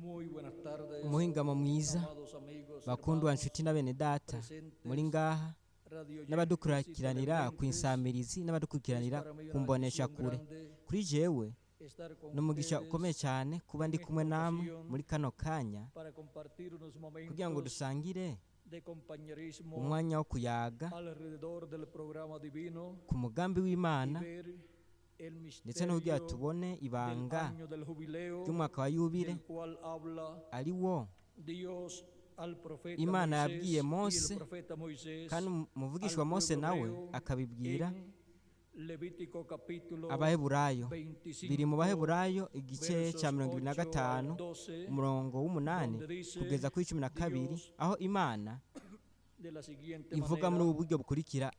Muy buenas tardes, Umuhingamo mwiza, amados amigos, bakundwa hermanos, nshuti na bene data muri ngaha radio oyentes y n'abadukurikiranira ku televidentes. insamirizi n'abadukurikiranira Es para mí ku una mbonesha bendición kure. grande Kuri jewe estar con ni umugisha ustedes ukomeye cyane kuba ndi en kumwe esta namwe ocasión muri kano kanya para compartir unos kugira ngo momentos dusangire de compañerismo umwanya wo kuyaga alrededor del programa divino ku mugambi y w'Imana ver el ndetse no kugira misterio tubone del ibanga año del jubileo ry'umwaka wa yubile del cual habla ari wo Dios al profeta Imana Moisés yabwiye y el Mose, profeta Moisés kandi umuvugishwa al Mose pueblo nawe hebreo akabibwira en Levítico capítulo Abaheburayo. 25, Biri mu Baheburayo igice versos cya 25 8 al 12, umurongo w'8 donde dice kugeza kuri 12, Dios aho Imana de la siguiente ivuga muri manera: ubu buryo bukurikira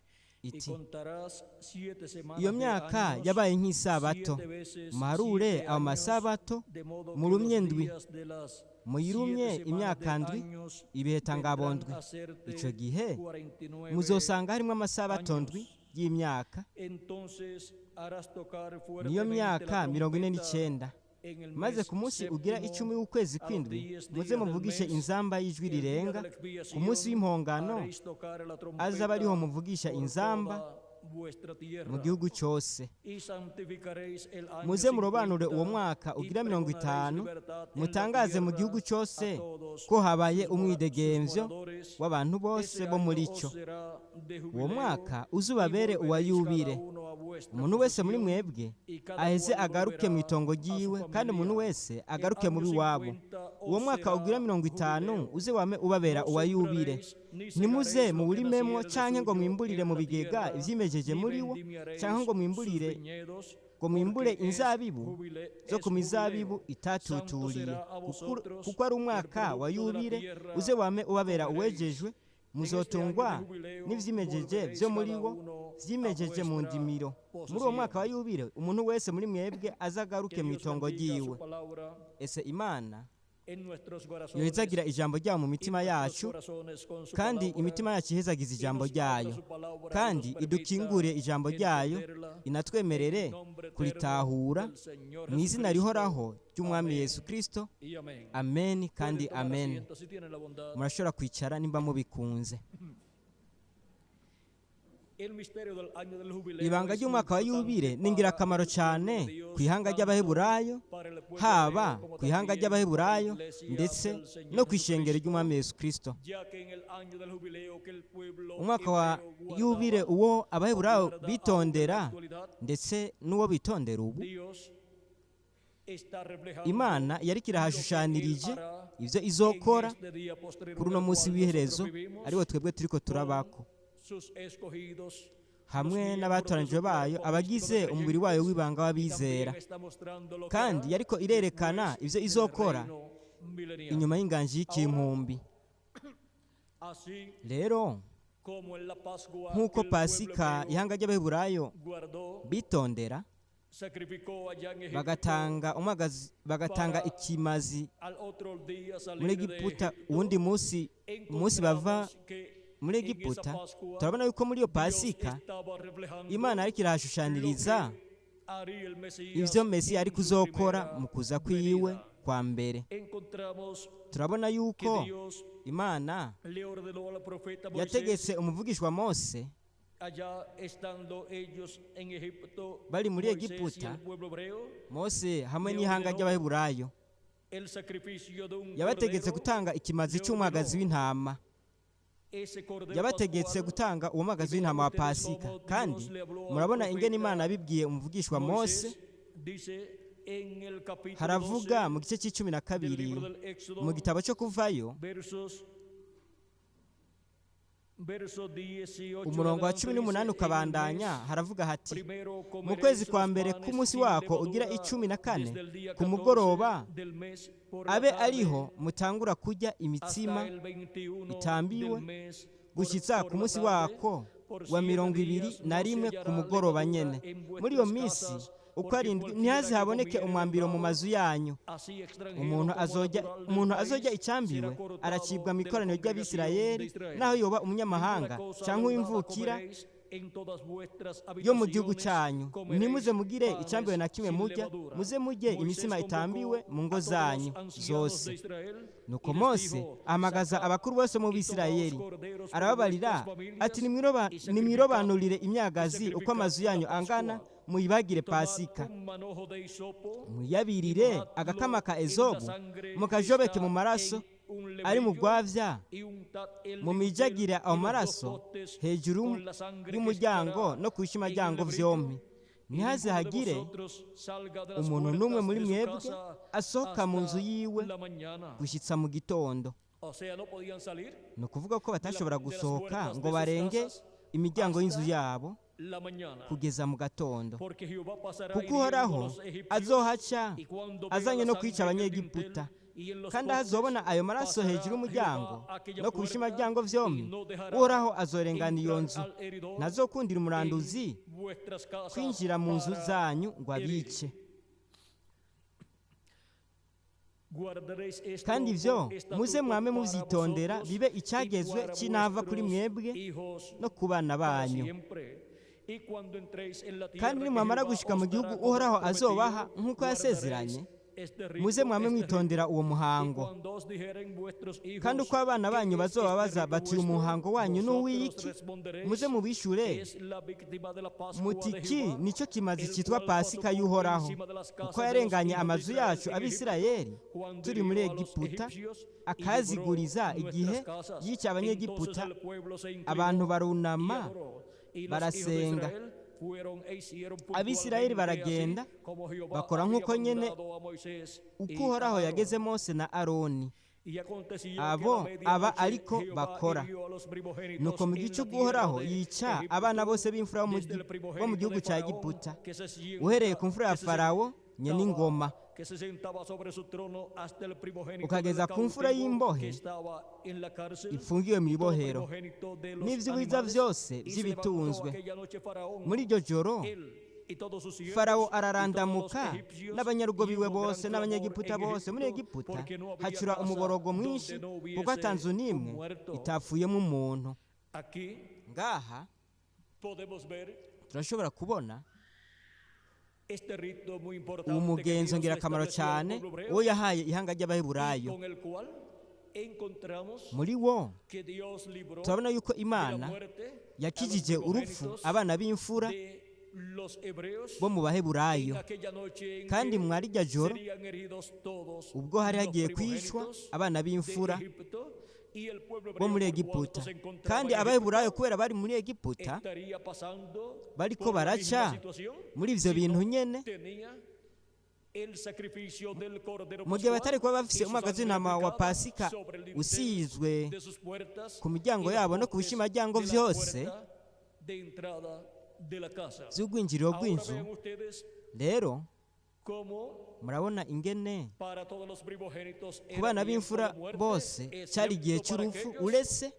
y iti: contarás siete semanas iyo de myaka años, yabaye nk'isabato, siete veces muharure siete ayo años, masabato de modo que murumye los ndwi, días de las muyirumye siete semanas imyaka de ndwi, años ibihe vendrán tangabondwi. a serte Ico gihe 49 muzosanga harimwo amasabato ndwi años. y'imyaka, Entonces harás tocar niyo fuertemente la myaka mirongo ine trompeta n'icenda. en el Maze mes ku munsi ugira séptimo, 10 w'ukwezi a los kw'indwi, 10 muze días del muvugishe mes, inzamba y'ijwi el día de rirenga. la Ku munsi expiación, w'impongano haréis tocar la azabe ariho trompeta muvugisha por inzamba toda vuestra mu tierra. gihugu cyose. Y santificaréis el año Muze murobanure uwo 50 mwaka y ugira mirongo pregonaréis itanu, libertad en la mutangaze mu tierra gihugu a cyose todos ko habaye sus umwidegemvyo moradores. w'abantu bose Ese bo muri año os cyo. será de Uwo jubileo mwaka y uzubabere uwa volveréis cada yubile. uno a vuestra Umuntu wese muri posesión mwebwe y cada aheze cual agaruke mu volverá itongo a su ryiwe, kandi umuntu familia. wese El agaruke mu año biwabo. 50 Uwo os mwaka ugira será 50 jubileo. uze wame ubabera No uwa yubile. sembraréis ni Ntimuze segaréis lo que muwurimemwo naciere de canke ngo suyo mwimburire en mu la bigega tierra, ivyimejeje ni muri wo, canke vendimiaréis ngo sus mwimburire viñedos, ngo mwimbure porque es inzabibu jubile, zo es ku mizabibu jubileo. Santo itatuturiye, será a vosotros kuko ari el umwaka wa producto de la yubile, tierra uze wame ubabera comeréis. uwejejwe. En este año Muzotungwa de jubileo n'ivyimejeje volveréis vyo muri cada wo, uno a vyimejeje mu vuestra ndimiro. Muri uwo mwaka wa posesión. yubile umuntu wese muri mwebwe azagaruke Que mu Dios itongo bendiga su ryiwe. palabra Ese Imana en nuestros yohezagira corazones ijambo ryayo mu y mitima nuestros yacu, corazones con su kandi palabra, imitima yacu ihezagize y ijambo nos abra ryayo, su palabra y kandi nos permita idukingure ijambo ryayo, entenderla en el inatwemerere nombre eterno kuritahura del Señor mu izina Jesucristo. rihoraho ry'Umwami Amén Yesu Kristo. y amén. Amen kandi Pueden tomar amen. asiento si tienen la bondad. Murashobora kwicara nimba mubikunze. El misterio del año del jubileo Ibanga es muy ry'umwaka wa importante yubile ni para ingirakamaro el pueblo cyane de ku Dios, ihanga tanto ry'Abaheburayo, para el pueblo haba hebreo como ku ihanga también para la ry'Abaheburayo iglesia ndetse del Señor no ku ishengero Jesucristo, ry'Umwami Yesu Kristo. ya que en el año del jubileo que el pueblo Umwaka wa hebreo yubile guardaba uwo o Abaheburayo guarda aún en la bitondera actualidad, ndetse n'uwo bitondera ubu, Dios está reflejando Imana yariko lo que Él irahashushanirije hará ivyo en izokora este día postrero kuri uno en el munsi cual w'iherezo nosotros vivimos ariwo twebwe turiko con turabako, sus escogidos, los hamwe miembros de n'abatoranijwe su bayo, cuerpo místico de abagize umubiri wayo creyentes, w'ibanga y w'abizera. también está mostrando lo que Kandi hará yariko irerekana después ivyo del izokora reino milenial. inyuma y'inganji Ahora, y'ikimpumbi. así Rero como en la Pascua nk'uko que el pueblo Pasika hebreo ihanga ry'Abaheburayo guardó, bitondera, sacrificó allá en Egipto, bagatanga umwagazi, bagatanga para ikimazi al otro día muri salir de Egiputa, Egipto, uwundi munsi umunsi bava encontramos que muri en esa Egiputa, Pascua turabona yuko muri iyo Dios Pasika estaba reflejando Imana yariko lo irahashushaniriza que haría el Mesías ivyo Mesiya en ariko su uzokora primera mu kuza kwiwe venida. kwa mbere. Encontramos Turabona que yuko Dios Imana le ordenó al profeta Moisés, yategetse umuvugishwa Mose allá estando ellos en Egipto, bari muri Moisés y Egiputa, el pueblo hebreo, Mose hamwe le n'ihanga ordenó ry'Abaheburayo el sacrificio de un yabategetse cordero, gutanga ikimazi le c'umwagazi ordenó w'intama, ese cordero yabategetse pascual. gutanga uwo Y mwagazi vean w'intama wa ustedes Pasika. cómo Dios Kandi le habló al murabona ingene Imana profeta yabibwiye umuvugishwa Mose, Moisés, dice en el capítulo haravuga 12 mu gice c'icumi na del kabiri libro del mu Éxodo, gitabo cyo kuvayo, versos verso 18 en umurongo wa adelante cumi dice: n'umunani en el ukabandanya, mes haravuga hati: primero mu kwezi comeréis kwa los mbere panes k'umunsi sin wako ugira levadura 14 desde el día ku 14 mugoroba, del mes por la abe tarde ariho mutangura kurya hasta imitsima el 21 del itambiwe mes gushitsa por ku la munsi tarde. wako Por wa siete mirongo ibiri días na no se rimwe ku hallará mugoroba levadura nyene. en Muri iyo vuestras minsi casas, uko porque arindwi cualquiera ntihaze que haboneke comiere umwambiro mu levado, mazu yanyu. así extranjero Umuntu como azojya natural del umuntu azojya país, será icambiwe cortado aracibwa mu de la ikoraniro congregación de ry'Abisirayeli, Israel. naho yoba Ninguna umunyamahanga cosa canke leudada uw'imvukira comeréis, En todas vuestras yo mu gihugu habitaciones cyanyu. Comeréis Ntimuze mugire panes icyambiwe na kimwe sin murya, levadura. muze murye Moisés imitsima convocó itambiwe mu ngo a todos los zanyu ancianos zose. de Israel Nuko y les Mose dijo, ahamagaza "Sacad abakuru bose mu y tomaos Bisirayeli, corderos por arababarira vuestras familias ati: y "Nimwirobanurire imyagazi uko sacrificad amazu la yanyu angana, Pascua. muyibagire Tomad Pasika, un manojo de hisopo muyabirire y mojadlo agakama ka en la ezobu, sangre que mukajobeke está mu maraso en un ari mu lebrillo, rwavya, y untad el mumijagire dintel ayo y los dos maraso postes hejuru con la sangre que y'umuryango estará no ku en el bishimaryango lebrillo, vyompi. y Ntihaze ninguno de hagire vosotros salga de las umuntu n'umwe puertas muri de su mwebwe casa asohoka mu nzu hasta yiwe la mañana." gushitsa mu gitondo." O sea, no podían salir Ni ukuvuga ko batashobora de las gusohoka puertas ngo de sus barenge casas imiryango y'inzu hasta yabo la mañana. kugeza mu gatondo, Porque Jehová pasará kuko hiriendo a Uhoraho los egipcios, azohaca y cuando vea azanye la no kwica sangre en el dintel Abanyegiputa, y en los kandi aho postes, azobona ayo maraso pasará hejuru y'umuryango Jehová aquella no ku puerta bishimaryango vyompi, y no dejará Uhoraho azorengana iyo entrar nzu, al heridor ntazokundira umuranduzi en vuestras casas kwinjira mu nzu para zanyu ngo herir. abice. Guardaréis esto Kandi ivyo por estatuto muze mwame para muvyitondera, vosotros bibe y icyagezwe para c'inava kuri vuestros mwebwe hijos no ku bana para banyu. siempre. Y cuando entréis en la tierra Kandi que nimwamara Jehová gushika os mu gihugu dará como Uhoraho prometido, azobaha nk'uko guardaréis yasezeranye, este muze rito, mwame este mwitondera uwo rito. Y muhango. cuando os dijeren vuestros hijos, Kandi uko abana ¿qué banyu es bazobabaza este rito bati: "Uyu vuestro?", muhango wanyu ni vosotros uw'iki?" responderéis, Muze mubishure "Es la víctima de la Pascua muti: de "Iki Jehová, nicyo kimazi el cyitwa cual pasó Pasika por y'Uhoraho, encima de las kuko casas de los yarenganye hijos de amazu Israel yacu en Abisirayeli Egipto, cuando turi muri hirió a los Egiputa, egipcios y libró akaziguriza igihe nuestras casas". yica Entonces Abanyegiputa." el pueblo se inclinó Abantu y barunama adoró. Y los hijos de barasenga. Israel fueron e hicieron Abisirayeli puntualmente baragenda así como Jehová bakora había nk'uko nyene mandado a Moisés uko y Uhoraho a Aarón. yageze Mose na Aroni, Y aconteció que abo a la aba medianoche ariko Jehová bakora. hirió a los primogénitos Nuko mu en la gicuku tierra Uhoraho de yica Egipto, abana bose b'imfura bo mu desde el gi- bo mu primogénito gihugu de cya Faraón, Egiputa, que se sienta- uhereye ku mfura ya que se Farawo nyen'ingoma, que se sentaba sobre su trono hasta el primogénito ukageza del ku mfura cautivo y'imbohe que estaba en la cárcel, ifungiwe mu y todo ibohero, primogénito de los n'ivy'ubwiza animales. vyose Y se levantó vy'ibitunzwe. aquella noche Faraón, Muri iryo joro él y todos sus siervos, Farawo y todos los ararandamuka egipcios, n'abanyarugo y biwe hubo gran bose clamor n'Abanyegiputa en bose. Muri Egipto, Egiputa porque no había hacura casa umuborogo mwinshi, donde no kuko hubiese atanzu un n'imwe muerto. itapfuyemo umuntu. Aquí Ngaha podemos ver turashobora kubona este rito muy importante uwo que mugenzo Dios le ngirakamaro estableció al cyane pueblo hebreo uwo yahaye ihanga y ry'Abaheburayo. con el cual encontramos Muri wo que Dios libró turabona yuko de la Imana muerte a los yakijije urupfu primogénitos abana b'imfura de los hebreos bo mu Baheburayo. en aquella noche en Kandi que mwari irya joro serían heridos todos ubwo hari los hagiye kwicwa primogénitos abana de b'imfura Egipto y el pueblo bo hebreo muri por Egiputa, cuanto se encontraba kandi en Abaheburayo Egipto kubera bari muri Egiputa estaría pasando bariko por la baraca misma situación muri ivyo si bintu no nyene, tenía el sacrificio del cordero mu gihe pascual batari kuba bafise y su umwagazi sangre w'intama wa aplicada Pasika sobre el dintel usizwe de sus puertas ku miryango y los yabo no ku postes bishimaryango de la vyose puerta de entrada de la casa. vy'urwinjiriro Ahora rw'inzu. vean ustedes Rero cómo murabona ingene para todos los primogénitos ku era bana tiempo b'imfura de muerte, bose cyari igihe excepto para cy'urupfu, aquellos uretse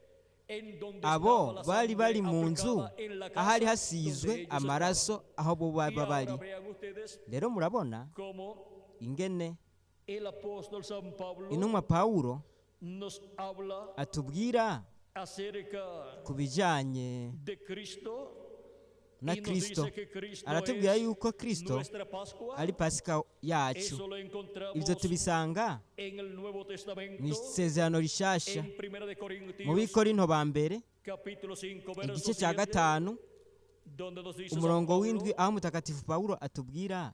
en donde abo estaba la bari sangre bari mu nzu aplicada en la ahari casa hasizwe donde ellos estaban. amaraso aho bo Y baba ahora bari. vean ustedes Rero murabona cómo ingene el apóstol San Pablo intumwa Pawulo nos habla atubwira acerca ku bijanye de Cristo na y nos Kristo. dice que Cristo Aratubwira es yuko Kristo nuestra Pascua. ari Pasika yacu. Eso lo encontramos Ivyo tubisanga en el Nuevo Testamento, mu Isezerano Rishasha, en Primera de mu Corintios, Bikorinto ba mbere capítulo 5, verso igice cya 7, 5 donde nos dice San umurongo Pablo, w'indwi, aho mutagatifu Pawulo atubwira,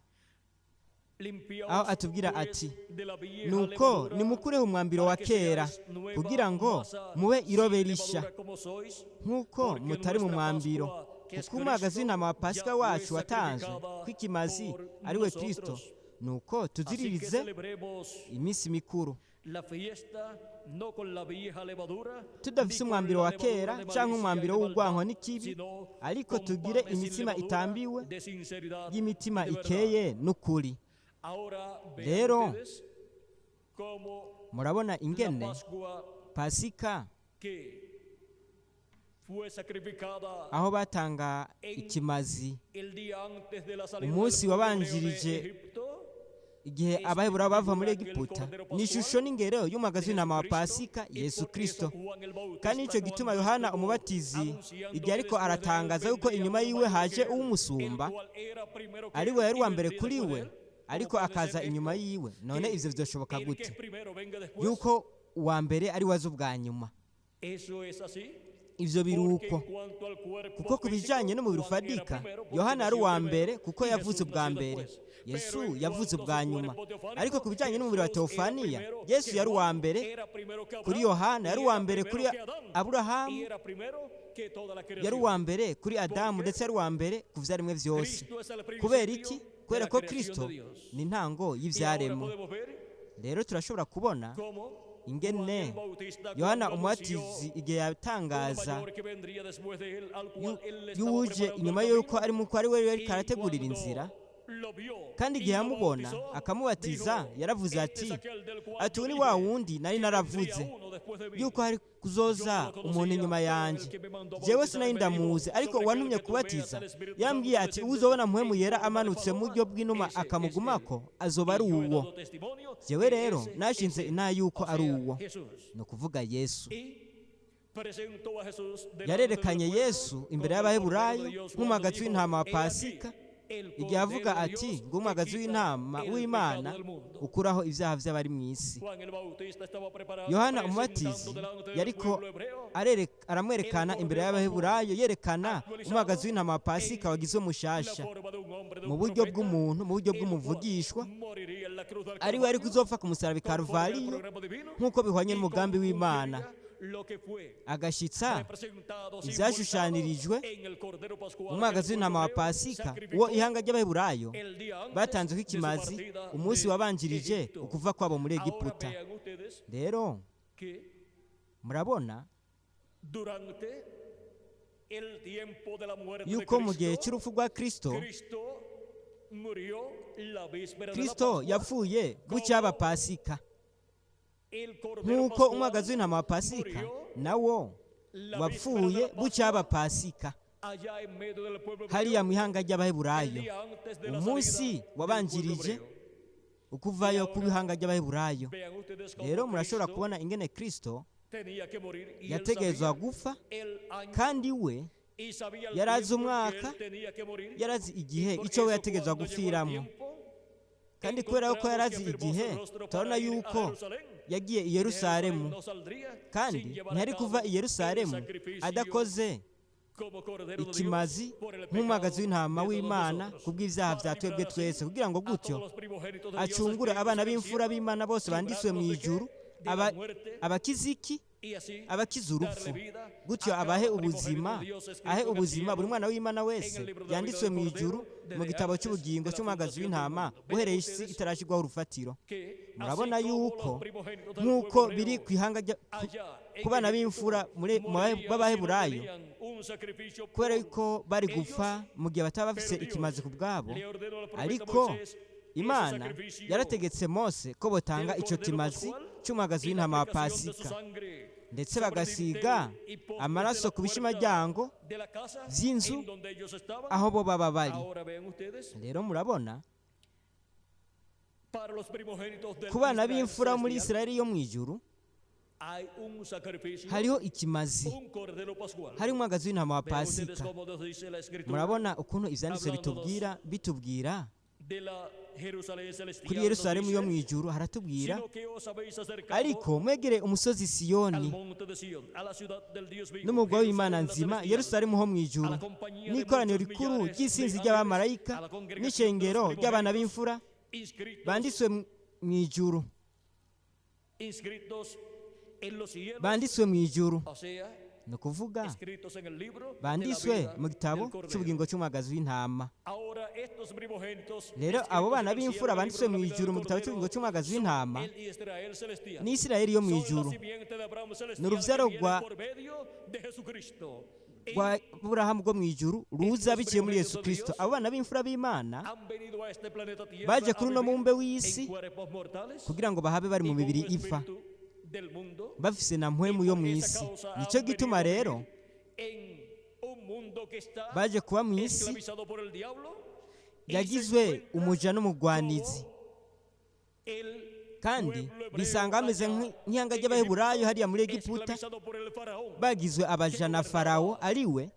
"Limpiaos, aho atubwira pues, ati: de la vieja "Nuko levadura, nimukureho umwambiro wa para que kera, seáis nueva kugira ngo masa mube sin irobe risha, levadura como sois, nk'uko porque mutari mu nuestra mwambiro, Pascua, que es kuko umwagazi Cristo, w'intama wa Pasika ya fue wacu watanzwe sacrificada kw'ikimazi, por ari we Kristo. nosotros. Nuko Así que tuziririze celebremos iminsi mikuru la fiesta no con la vieja levadura, tudafise ni con umwambiro la wa levadura kera de canke malicia y umwambiro de w'urwanko maldad, n'ikibi, sino ariko con tugire panes sin imitsima levadura itambiwe de sinceridad y'imitima y de verdad." ikeye n'ukuri." Ahora vean Rero ustedes cómo murabona la ingene Pascua Pasika que fue sacrificada aho batanga ikimazi el día antes de la salida umunsi del pueblo hebreo de wabanjirije Egipto, Igihe es Abaheburayo bava muri figura que el Egiputa, Cordero ni Pascual ishusho n'ingero y'umwagazi de w'intama wa Jesucristo, Pasika, y Yesu por eso Kristo. Juan el Bautista, Kandi nicyo gituma cuando Yohana estuvo Umubatizi, anunciando igihe que ariko después de él aratangaza yuko vendría inyuma uno yiwe mayor que haje él, el uwumusumba, cual era primero que ari él we yari y uwa mbere vendría kuri después we, de él. ¿Cómo ariko puede ser akaza inyuma esto? yiwe. None Que ivyo vyoshoboka el que gute es primero venga después. yuko uwa mbere ari we aza ubwa nyuma? Eso es así. Ivyo Porque biruko en cuanto al cuerpo kuko ku físico, bijanye n'umubiri Juan era ufadika, primero porque Yohana yari nació uwa primero mbere kuko y yavutse Jesús ubwa nació mbere, después. Yesu Pero en yavutse cuanto a ubwa su nyuma. cuerpo teofánico, Ariko ku bijanye n'umubiri wa Jesús era teofaniya, primero Yesu que yari uwa Juan, mbere era primero que kuri Abraham, Yohana, y yari uwa era mbere primero kuri que Adán, y Aburahamu, era primero que toda la yari creación. uwa mbere kuri Adamu, Porque ndetse yari uwa mbere ku vyaremwe vyose. Cristo es el Kubera principio iki? de Kubera la ko creación Kristo de Dios. ni intango Y ahora y'ivyaremwe. podemos ver Rero turashobora kubona cómo Juan ingene el Bautista, Yohana cuando anunció Umubatizi igihe uno yatangaza mayor que vendría después de él, al cual él le estaba y'uwuje preparando el inyuma y'uko camino, ari muko ari we yariko y arategurira inzira, cuando lo vio kandi y igihe lo yamubona bautizó, akamubatiza, dijo, yaravuze "Este ati, es aquel del cual ati yo uyu ni dije wa wundi nari que naravuze vendría uno después de mí. yuko hari Yo kuzoza no lo umuntu conocía, inyuma pero el yanje, que me mandó a jewe bautizar sinari me dijo, ndamuzi, ariko sobre aquel uwantumye que tú veas kubatiza al Espíritu yambwiye Santo ati descender uzobona Mpwemu en Yera forma de amanutse mu paloma, buryo bw'inuma ese es él. akamugumako, azoba Y ari yo he uwo. dado testimonio Jewe que rero ese es nashinze él, inaha yuko o ari sea, uwo, Jesús. ni ukuvuga Yesu. Y presentó a Jesús delante del Yarerekanye pueblo Yesu imbere como el Cordero y'Abaheburayo de Dios cuando nk'umwagazi dijo, w'intama wa "He aquí Pasika, el igihe avuga Cordero de ati Dios ngo que umwagazi quita w'intama el pecado w'Imana del mundo." ukuraho ibyaha by'abari mu isi. Juan el Bautista estaba preparado, Yohana presentando Umubatizi delante del yariko pueblo hebreo aramwerekana imbere y'Abaheburayo, yerekana umwagazi w'intama wa Pasika wagizwe la mushasha forma de un hombre, de mu un buryo profeta, bw'umuntu, mu buryo el cual bw'umuvugishwa, moriría en la cruz del ari we ari Calvario, kuzopfa ku musaraba i conforme al Karuvariyo programa divino, nk'uko bihwanye y n'umugambi w'Imana, cumpliría lo que fue agashitsa representado, ivyashushanyirijwe simbolizado en el Cordero Pascual que el umwagazi pueblo w'intama wa hebreo Pasika uwo sacrificó ihanga ry'Abaheburayo el día antes batanzeho de su ikimazi partida umunsi de wabanjirije Egipto. ukuva kwabo muri Ahora Egiputa. vean ustedes Rero que murabona durante el tiempo de la muerte de yuko mu gihe Cristo, cy'urupfu rwa Kristo, Cristo murió la víspera de la Kristo Pascua. yapfuye bucaba Pasika, El Cordero nk'uko Pascual umwagazi w'intama wa Pasika murió nawo la víspera de wapfuye la bucaba Pascua Pasika allá en medio del pueblo hariya hebreo, mu ihanga el ry'Abaheburayo, día antes de la umunsi salida del pueblo wabanjirije hebreo. ukuvayo kw'ihanga ry'Abaheburayo. Vean ustedes cómo Rero murashobora Cristo kubona ingene Kristo tenía que morir y él yategerezwa sabía gupfa, el año kandi we y sabía el yarazi tiempo en que umwaka, él tenía que morir. yarazi igihe Y por ico we eso yategerezwa cuando llegó el gupfiramo. tiempo, Kandi kubera ko encontramos que yarazi afirmó su igihe, rostro turabona para ir a yuko Jerusalén. yagiye i De Jerusalén Yerusalemu, no saldría sin kandi llevar a ntiyari cabo kuva i el Yerusalemu sacrificio adakoze como Cordero de Dios ikimazi por el nk'umwagazi pecado w'intama de todos w'Imana nosotros, kubw'ivyaha para vya twebwe librar así twese, kugira ngo a gutyo todos los primogénitos de Dios acungure escritos abana en el b'imfura cielo, b'Imana bose banditswe mu librarlos de qué? ijuru, De la muerte abakize iki? y así Abakize urupfu, darle vida gutyo a cada abahe primogénito ubuzima, de Dios escrito ahe en el ubuzima buri cielo, mwana w'Imana en wese el libro de la vida yanditswe del mu ijuru Cordero, mu desde gitabo antes cy'ubugingo de la cy'umwagazi fundación del w'intama mundo. Vean uhereye isi ustedes itarashyirwaho urufatiro. que así Murabona como yuko los primogénitos del nk'uko pueblo biri hebreo ku ihanga allá en ku bana Egipto b'imfura muri mu morirían si no b'Abaheburayo, tenían un sacrificio kubera por yuko bari ellos, gupfa mu gihe bataba bafise pero Dios ikimazi ku bwabo, le ordenó al profeta ariko Moisés ese Imana sacrificio yarategetse Mose ko botanga del ico Cordero kimazi Pascual c'umwagazi y la w'intama wa aplicación de su Pasika, sangre ndetse sobre bagasiga dintel y postes de amaraso la ku puerta bishimaryango de la casa vy'inzu en donde ellos estaban. aho bo baba bari. Ahora vean ustedes, Rero murabona para los primogénitos del ku bana Israel b'imfura muri celestial Isirayeli yo mu ijuru hay un sacrificio, hariho ikimazi, un cordero pascual. hari umwagazi w'intama wa Vean ustedes Pasika. cómo nos dice la escritura Murabona ukuntu ivyanditswe hablándonos bitubwira de la Jerusalén celestial, kuri nos Yerusalemu yo dice, mu ijuru, haratubwira sino que os habéis acercado ariko mwegere umusozi al Siyoni monte de Sion, a la ciudad del Dios vivo, n'umugwa w'Imana Jerusalén la nzima, celestial, Yerusalemu ho mu a ijuru, la compañía de n'ikoraniro muchos rikuru millares de ry'isinzi ángeles, a ry'abamarayika la congregación de los n'ishengero ry'abana primogénitos b'imfura inscritos, banditswe mu ijuru, inscritos en los cielos, banditswe mu ijuru, o sea, ni ukuvuga escritos en el libro de la banditswe vida mu gitabo del Cordero. cy'ubugingo cy'umwagazi w'intama. Ahora estos primogénitos Rero abo escritos bana en el cielo, b'imfura en el banditswe libro de mu la vida ijuru del mu gitabo Cordero, cy'ubugingo cy'umwagazi son w'intama el Israel celestial. ni Isirayeli yo mu Son la ijuru, simiente de Abraham ni celestial que uruvyaro viene rwa por medio de Jesucristo. Y rwa Aburahamu bwo mu ijuru ruza estos biciye muri Yesu primogénitos de Kristo. Dios Abo bana b'imfura b'Imana han venido a este planeta Tierra baje a kuri uno vivir mubumbe en w'isi cuerpos mortales kugira ngo bahabe bari y mu con mibiri un ifa, espíritu del mundo. bafise na Y mpwemu yo por mu esa isi. causa Nico han gituma venido a rero vivir en un mundo que está baje kuba mu isi esclavizado por el diablo y se yagizwe encuentra umuja n'umugwanizi, como Kandi bisanga bameze nk'ihanga ry'Abaheburayo hariya muri Egiputa, bagizwe abaja na Farawo, ariwe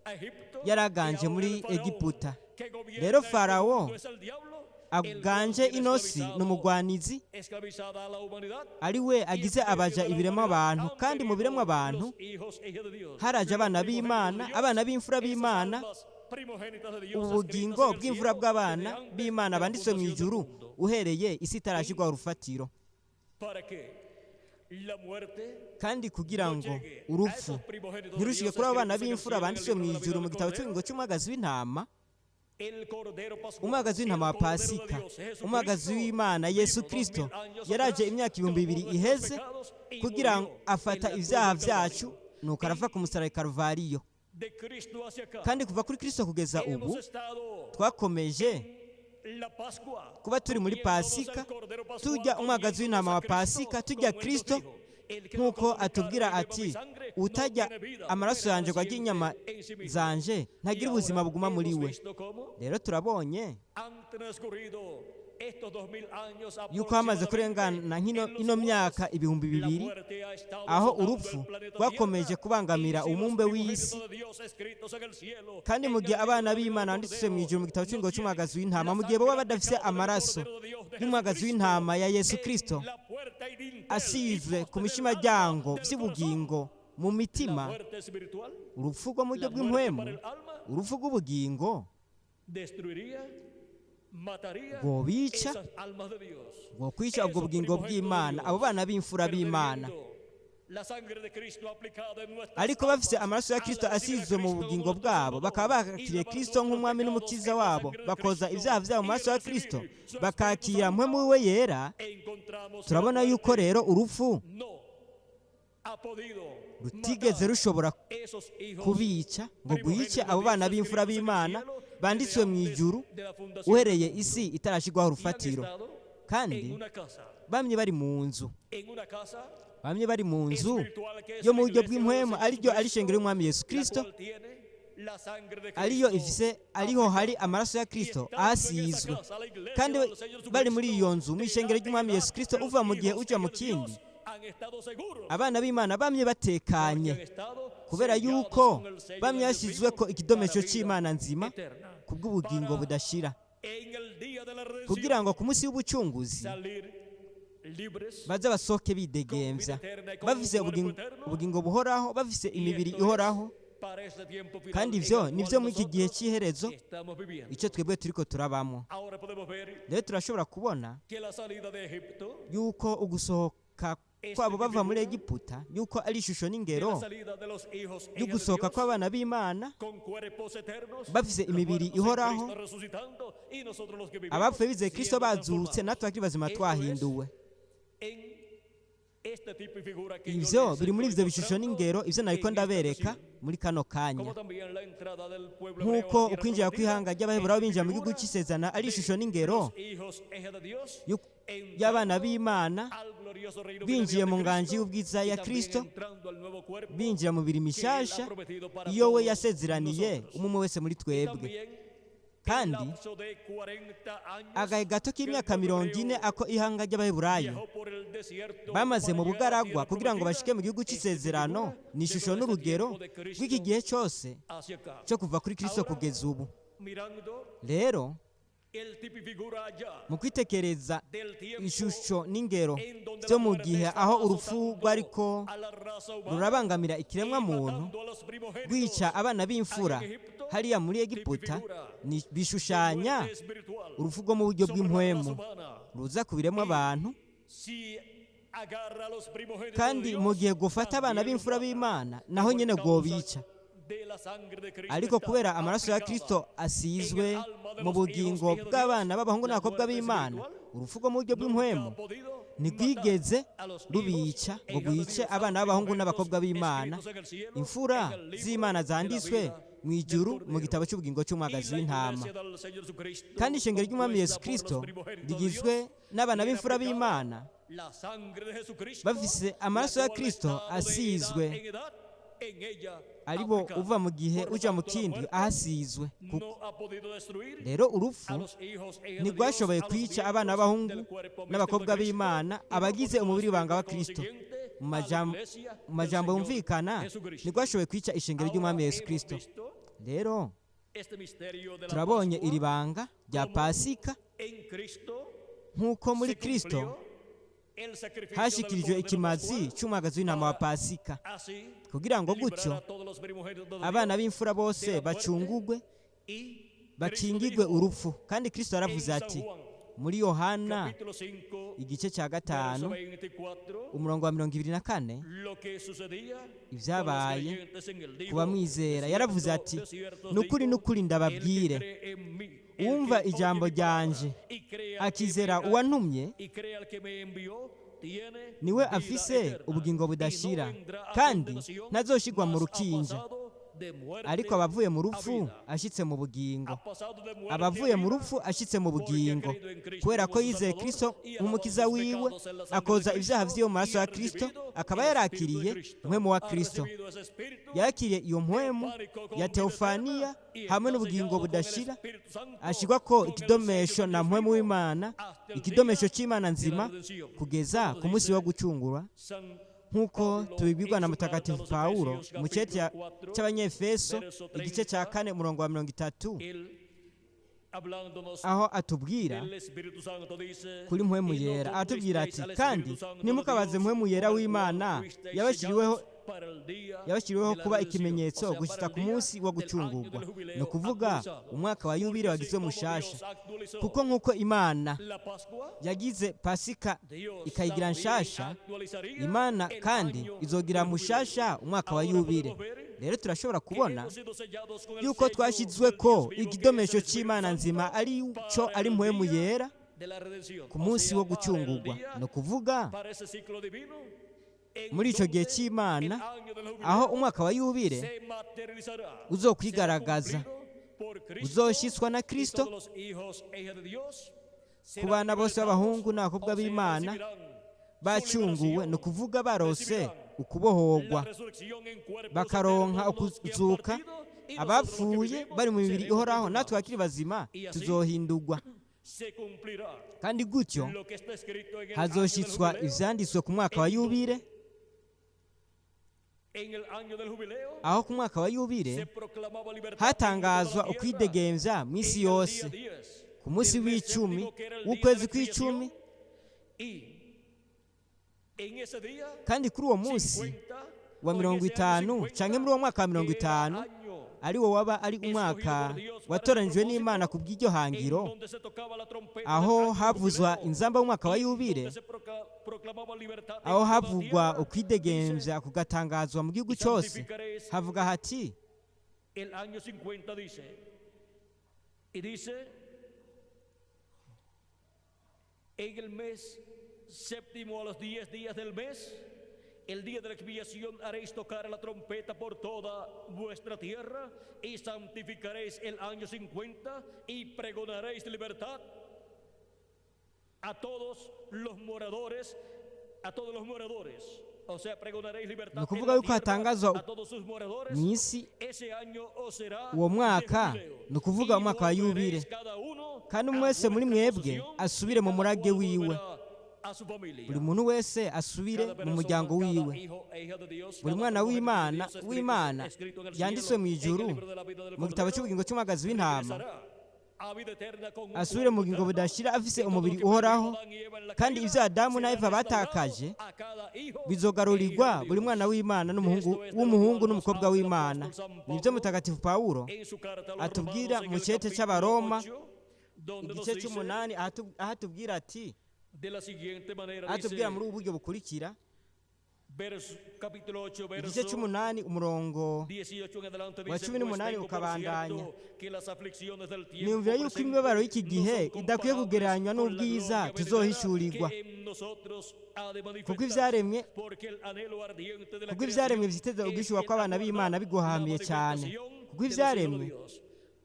yaraganje muri Egiputa. Rero Farawo aganje inosi ni umugwanizi, ariwe agize abaja ibiremwa abantu. Kandi mu biremwa abantu haraje abana b'Imana, abana b'imfura b'Imana, ubugingo bw'imfura bw'abana b'Imana banditswe mu ijuru uhereye isi itarashyirwaho urufatiro. Kandi kugira ngo urupfu ntirushike kuri abo bana b'imfura banditswe mu ijuru mu gitabo cy'ubugingo cy'umwagazi w'intama, umwagazi w'intama wa Pasika, umwagazi w'Imana Yesu Kirisito yaraje imyaka 2000 iheze kugira ngo afata ibyaha byacu, nuko arava ku musaraba i Karuvariyo. Kandi kuva kuri Kirisito kugeza ubu twakomeje kuba turi muri Pasika, tujya umwagazi w'intama wa Pasika, tujya Kirisito, nk'uko atubwira ati: utajya amaraso yanjye ngo ajye inyama zanje ntagira ubuzima buguma muri we. Rero turabonye yuko hamaze kurengana ino myaka 2000 aho urupfu rwakomeje kubangamira umumbe w'isi. Kandi mu gihe abana b'Imana banditse mu ijuru mu gitabo cy'ingo cy'umwagazi w'intama, mu gihe baba badafise amaraso y'umwagazi w'intama ya Yesu Kirisito asizwe ku mishimajyango by'ubugingo mu mitima, urupfu rwo mu buryo bw'impwemu, urupfu rw'ubugingo rwobica, rwokwica ubwo bugingo bw'Imana, abo bana b'imfura b'Imana. Ariko bafise amaraso ya Kirisito asizwe mu bugingo bwabo, bakaba bakiriye Kirisito nk'umwami n'umukiza wabo, bakoza ibyaha byabo mu maraso ya Kirisito, bakakira mpwemu we yera, turabona yuko rero urupfu rutigeze rushobora kubica ngo rwice abo bana b'imfura b'Imana banditswe mu ijuru uhereye isi itarashyirwaho urufatiro. Kandi bamye bari mu nzu, bamye bari mu nzu yo mu buryo bw'impwemu, ariryo ari ishengero y'umwami Yesu Kirisito, ariyo ifise, ariho hari amaraso ya Kirisito asizwe. Kandi bari muri iyo nzu mu ishengero ry'umwami Yesu Kirisito, uva mu gihe uja mu kindi, abana b'Imana bamye batekanye, kubera yuko bamye bashyizwe ko ikidomesho cy'Imana nzima kubw'ubugingo budashira, kugira ngo ku munsi w'ubucunguzi baze basohoke bidegembya, bafise ubugingo buhoraho, bafise imibiri ihoraho. Kandi ibyo ni byo muri iki gihe cy'iherezo icyo twebwe turiko turabamo. Rero turashobora kubona yuko ugusohoka kwabo bava muri Egiputa yuko ari ishusho n'ingero y'ugusohoka kw'abana b'Imana bafise imibiri ihoraho, abapfuye bizeye Kirisito bazutse, natwe bakiri bazima twahinduwe. Ibyo biri muri ibyo bishusho n'ingero, ibyo nariko ndabereka muri kano kanya, nk'uko ukwinjira kw'ihanga ry'Abaheburayo binjira mu gihugu cy'isezerano ari ishusho n'ingero y'abana b'Imana binjiye mu nganji y'ubwiza ya Kirisito, binjira mu mibiri mishasha iyo we yasezeraniye umwe wese muri twebwe. Kandi agahe gato k'imyaka 40 ako ihanga ry'Abaheburayo bamaze mu bugaragwa kugira ngo bashike mu gihugu cy'isezerano, ni ishusho n'urugero rw'iki gihe cyose cyo kuva kuri Kirisito kugeza ubu. Rero mu kwitekereza ishusho n'ingero byo mu gihe aho urupfu rwariko rurabangamira ikiremwa muntu, rwica abana b'imfura hariya muri Egiputa, bishushanya urupfu rwo mu buryo bw'impwemu ruza ku biremwa abantu. Kandi mu gihe gufata abana b'imfura b'Imana, naho nyine rwobica. Ariko kubera amaraso ya Kirisito asizwe mu bugingo bw'abana b'abahungu n'abakobwa b'Imana, urupfu rwo mu buryo bw'impwemu ntirwigeze rubica ngo rwice abana b'abahungu n'abakobwa b'Imana, imfura z'Imana zanditswe mu ijuru mu gitabo cy'ubugingo cy'umwagazi w'intama. Kandi ishengero ry'umwami Yesu Kirisito rigizwe n'abana b'imfura b'Imana bafise amaraso ya Kirisito asizwe aribo uva mu gihe uja mu kindi ahasizwe. Rero urupfu ntirwashoboye kwica abana b'abahungu n'abakobwa b'Imana, abagize umubiri w'ibanga wa Kristo. Mu majambo yumvikana, ntirwashoboye kwica ishengero ry'Umwami Yesu Kristo. Rero turabonye iri banga rya Pasika nk'uko muri Kristo hashikirijwe ikimazi cy'umwagazi w'intama wa Pasika, kugira ngo gutyo abana b'imfura bose bacungugwe, bakingigwe urupfu. Kandi Kristo yaravuze ati muri Yohana igice cya 5 umurongo wa 24, ibyabaye ku bamwizera, yaravuze ati: nukuri nukuri ndababwire, uwumva ijambo ryanje akizera uwantumye, niwe afise ubugingo budashira, kandi ntazoshigwa mu rukinja, ariko abavuye mu rupfu ashyitse mu bugingo. Abavuye mu rupfu ashyitse mu bugingo, kubera ko yizeye Kristo nk'umukiza wiwe, akoza ibyaha by'iyo mu maraso ya Kristo, akaba yarakiriye mpwemu wa Kristo. Yakiriye iyo mpwemu ya teofaniya hamwe n'ubugingo budashira, ashyirwa ko ikidomesho na mpwemu w'Imana, ikidomesho cy'Imana nzima, kugeza ku munsi wo gucungura, nk'uko tubibwirwa na Mutagatifu Pawulo mu cete cy'Abanyefeso igice cya 4 umurongo wa 30, aho atubwira kuri mpwemu yera, atubwira ati: kandi ntimukabaze mpwemu yera w'Imana yabashyiriweho kuba ikimenyetso gushyitsa ku munsi wo gucungurwa, ni ukuvuga umwaka wa yubile wagizwe mushasha. Kuko nk'uko Imana yagize Pasika ikayigira nshasha, Imana kandi izogira mushasha umwaka wa yubile. Rero turashobora kubona yuko twashyizwe ko ikidomesho cy'Imana nzima ari cyo ari mpwemu yera ku munsi wo gucungurwa, ni ukuvuga muri icyo gihe cy'Imana, aho umwaka wa yubile uzokwigaragaza, uzoshyitswa na Kristo ku bana bose b'abahungu n'abakobwa b'Imana bacunguwe, ni ukuvuga barose ukubohorwa, bakaronka ukuzuka. Abapfuye bari mu mibiri ihoraho, natwe abakiri bazima tuzohindurwa. Kandi gutyo hazoshyitswa ivyanditswe ku mwaka wa yubile, aho ku mwaka wa yubile hatangazwa ukwidegembya mu isi yose, ku munsi w'icumi w'ukwezi kw'icumi. Kandi kuri uwo munsi wa 50, canke muri uwo mwaka wa 50, ari wo waba ari umwaka watoranijwe n'Imana ku bw'iryo hangiro, aho havuzwa inzamba y'umwaka wa yubile, aho havugwa ukwidegembya kugatangazwa mu gihugu cyose, havuga hati: El día de la expiación haréis tocar la trompeta por toda vuestra tierra y santificaréis el año 50 y pregonaréis libertad a todos los moradores, a todos los moradores. O sea, pregonaréis libertad Ni ukuvuga yuko hatangazwa a todos sus moradores. mu isi Ese año os será uwo mwaka, de jubileo. ni ukuvuga Y umwaka wa yubile. volveréis cada uno Kandi a umwe wese muri vuestra mwebwe posesión, asubire mu y cada murage cual wiwe. volverá a su familia. Buri muntu wese asubire mu muryango wiwe. Buri mwana w'Imana w'Imana yanditswe mu ijuru mu gitabo cy'ubugingo cy'umwagazi w'intama, asubire mu bugingo budashira afise umubiri uhoraho. Kandi ibyo Adamu na Eva batakaje bizogarurirwa buri mwana w'Imana n'umuhungu w'umuhungu n'umukobwa w'Imana. Nibyo Mutagatifu Pawulo atubwira mu cete cy'Abaroma igice cy'umunani, aho atubwira ati, atubwira muri ubu buryo bukurikira, igice cy'umunani umurongo wa 18 ukabandanya: niyumvira yuko imibabaro y'iki gihe idakwiye kugereranywa n'ubwiza tuzohishurirwa, kuko ibyaremwe vyiteze uguhishurwa kw'abana b'Imana biguhamiye cyane, kuko ibyaremwe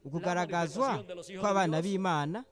ukugaragazwa kw'abana b'Imana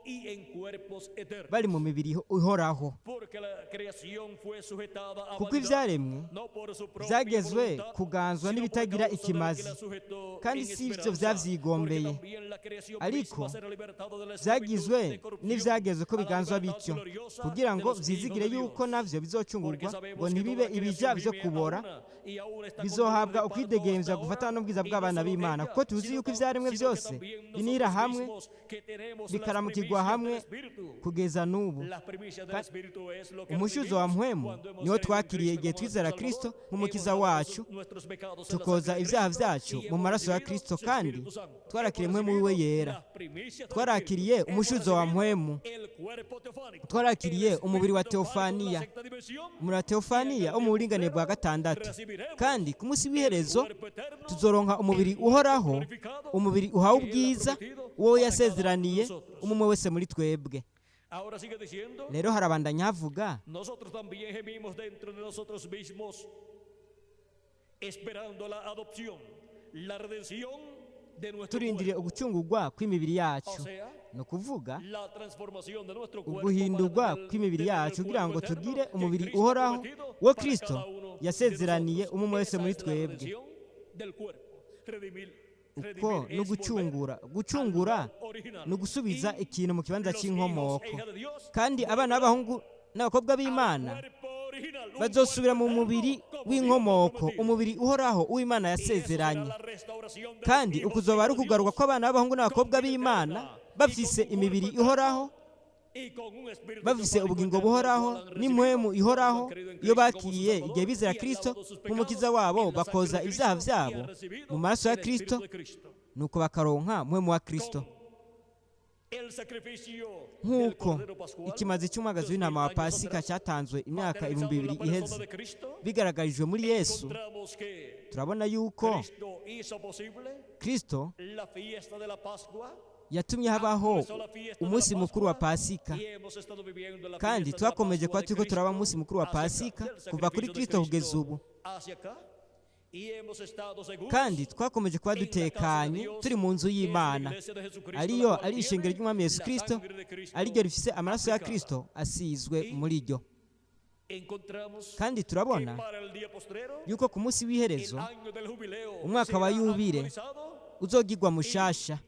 y en cuerpos eternos. Bari mu mibiri ihoraho. Porque la creación fue sujetada a Kuko vanidad, ibyaremwe no por su propia byagezwe voluntad, kuganzwa sino por n'ibitagira causa del que ikimazi, la sujetó kandi en si ibyo esperanza, byavyigombeye, porque también la creación ariko misma será libertada de la esclavitud byagizwe de corrupción n'ibyagezwe ko a la biganzwa libertad bityo, gloriosa kugira de ngo los hijos vyizigire de yuko Dios. navyo bizocungurwa, Porque ngo sabemos que ntibibe toda la ibija creación vyo gime kubora, a una y aún está con bizohabwa dolor de parto ukwidegemvya hasta gufatana ahora, n'ubwiza y no bw'abana solo b'Imana, ella, kuko tuzi sino yuko ivyaremwe sino que vyose también nosotros binira hamwe mismos que tenemos las bikaramukirwa primicias del hamwe Espíritu. kugeza n'ubu. Las primicias del Espíritu es lo que Umushuzo wa recibimos mpwemu cuando hemos niwo creído en twakiriye Cristo igihe como twizera nuestro Kristo Salvador, nk'umukiza hemos lavado wacu, nuestros pecados en la tukoza sangre de ibyaha Cristo vyacu y mu hemos maraso ya recibido Kristo, su kandi Espíritu Santo. twarakiriye Hemos mpwemu wiwe recibido yera, las primicias del twarakiriye Espíritu. Hemos umushuzo wa recibido mpwemu, el cuerpo teofánico, twarakiriye el umubiri wa espíritu teofánico de la teofaniya, sexta dimensión, umubiri wa teofaniya wo mu buringanire bwa gatandatu. Kandi ku munsi w'iherezo tuzoronka umubiri uhoraho, umubiri uhawe ubwiza, uwo yasezeraniye umwe wese muri twebwe. Ahora sigue diciendo, Rero harabandanya havuga: nosotros también gemimos dentro de nosotros mismos, esperando la adopción, la redención de nuestro turindiriye cuerpo. ugucungurwa kw'imibiri O yacu, sea, ni ukuvuga la transformación de nuestro cuerpo para uguhindurwa kw'imibiri tener el yacu, kugira cuerpo ngo eterno tugire que umubiri Cristo ha uhoraho prometido wo para Kristo cada uno de yasezeraniye nosotros. umwe wese Esa muri es la twebwe. redención del cuerpo. Uko Redimir ni es volver ugucungura. al Gucungura lugar original. ni ugusubiza Y ikintu mu kibanza los hijos e cy'inkomoko. hijas de Dios Kandi abana b'abahungu n'abakobwa b'Imana al cuerpo original, un bazosubira mu cuerpo eterno mubiri como Dios lo w'inkomoko, prometido. umubiri uhoraho uw'Imana Y eso será yasezeranye. la restauración de los Kandi hijos e ukuzoba ari hijas de ukugaruka Dios kw'abana b'abahungu n'abakobwa con vida b'Imana eterna y bafise con un imibiri cuerpo eterno ihoraho, y con un espíritu bafise teofánico ubugingo eterno, el buhoraho cual han n'impwemu recibido cuando ihoraho, han creído en iyo Cristo como su bakiriye igihe Salvador bizera y han Kristo lavado sus nk'umukiza pecados wabo, en la sangre bakoza de ibyaha Cristo y vyabo han recibido mu maraso ya el Espíritu Kristo, de Cristo. nuko bakaronka mpwemu wa Kristo. Con el sacrificio del Nk'uko Cordero Pascual, ikimazi cy'umwagazi 2000 w'intama wa años Pasika atrás, cyatanzwe imyaka materializado ibihumbi en la bibiri persona iheze de Cristo, bigaragarijwe muri Yesu, encontramos que turabona yuko Cristo hizo posible Kristo la fiesta de la Pascua, yatumye habaho actualizó la fiesta de la umunsi mukuru wa Pascua Pasika, y hemos estado viviendo la kandi fiesta de la twakomeje Pascua kuba de turiko turaba Cristo umunsi mukuru wa hacia acá, Pasika del kuva kuri sacrificio de Kristo kugeza Cristo ubu, hacia acá, y hemos estado seguros kandi twakomeje kuba en la casa de dutekanye Dios, turi mu nzu que es la y'Imana, iglesia de Jesucristo, la ariyo cual ari ishengero tiene ry'Umwami Yesu la Kristo, sangre de Cristo ariryo rifise amaraso ya aplicada. Kristo asizwe Y muri ryo. encontramos Kandi que turabona para el día postrero, yuko ku munsi el w'iherezo, año del jubileo umwaka wa será yubile actualizado. uzogirwa mushasha.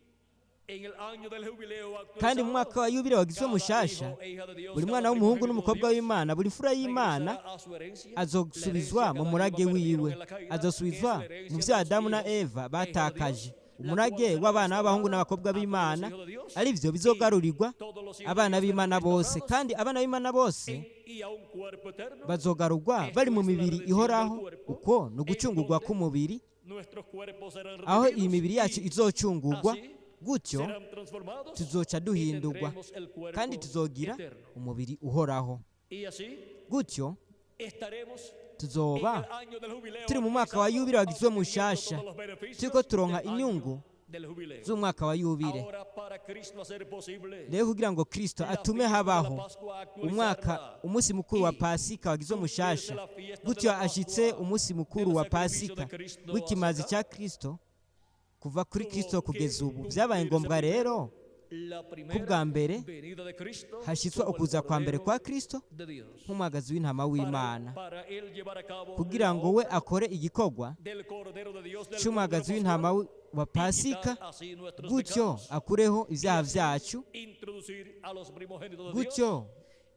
En el año del jubileo Kandi mu actualizado, mwaka wa yubile wagizwe cada mushasha, hijo e hija de Dios, buri cada mwana w'umuhungu primogénito de n'umukobwa Dios, w'Imana, buri mfura y'Imana regresará a su herencia, la azosubizwa herencia mu que Adán y Eva murage perdieron wiwe, en la caída, que es azosubizwa la mu herencia vyo de los Adamu na hijos Eva e hijas de batakaje, Dios, la cual umurage será w'abana b'abahungu restaurada n'abakobwa a todos los b'Imana, hijos de Dios, arivyo y bizogarurirwa todos los hijos de abana Dios serán b'Imana bose. restaurados Kandi abana b'Imana bose y a un cuerpo eterno. bazogarurwa Esto bari mu es la mibiri redención del ihoraho. cuerpo, Uko ni en ugucungurwa donde k'umubiri, nuestros cuerpos serán aho iyi redimidos mibiri yacu y izocungurwa, así gutyo serán transformados tuzoca y duhindurwa tendremos el kandi cuerpo tuzogira eterno. umubiri uhoraho. Y así Gutyo estaremos en tuzoba el año del jubileo turi mu mwaka wa actualizado, yubile wagizwe obteniendo mushasha, todos los beneficios turiko turonka del año inyungu del jubileo. z'umwaka wa yubile. Ahora para Cristo hacer posible Rero kugira ngo Kristo la atume fiesta de la habaho Pascua umwaka actualizarla umunsi mukuru wa y Pasika wagizwe cumplirse mushasha, la fiesta de gutyo la ashitse Pascua umunsi mukuru del wa sacrificio Pasika de Cristo w'ikimazi hacia cya acá, Kristo, kuva kuri tuvo Kristo que kugeza ubu. Byabaye cumplirse ngombwa primero rero la ko primera bwa mbere venida de Cristo hashitswa como el ukuza kwa mbere Cordero kwa Kristo de Dios, nk'umwagazi w'intama w'Imana, para él llevar a cabo kugira la ngo we obra akore igikorwa del Cordero de Dios, del c'umwagazi Cordero w'intama Pascual, wa y Pasika, quitar así nuestros gutyo pecados akureho y ibyaha así vyacu, introducir a los primogénitos de Dios gutyo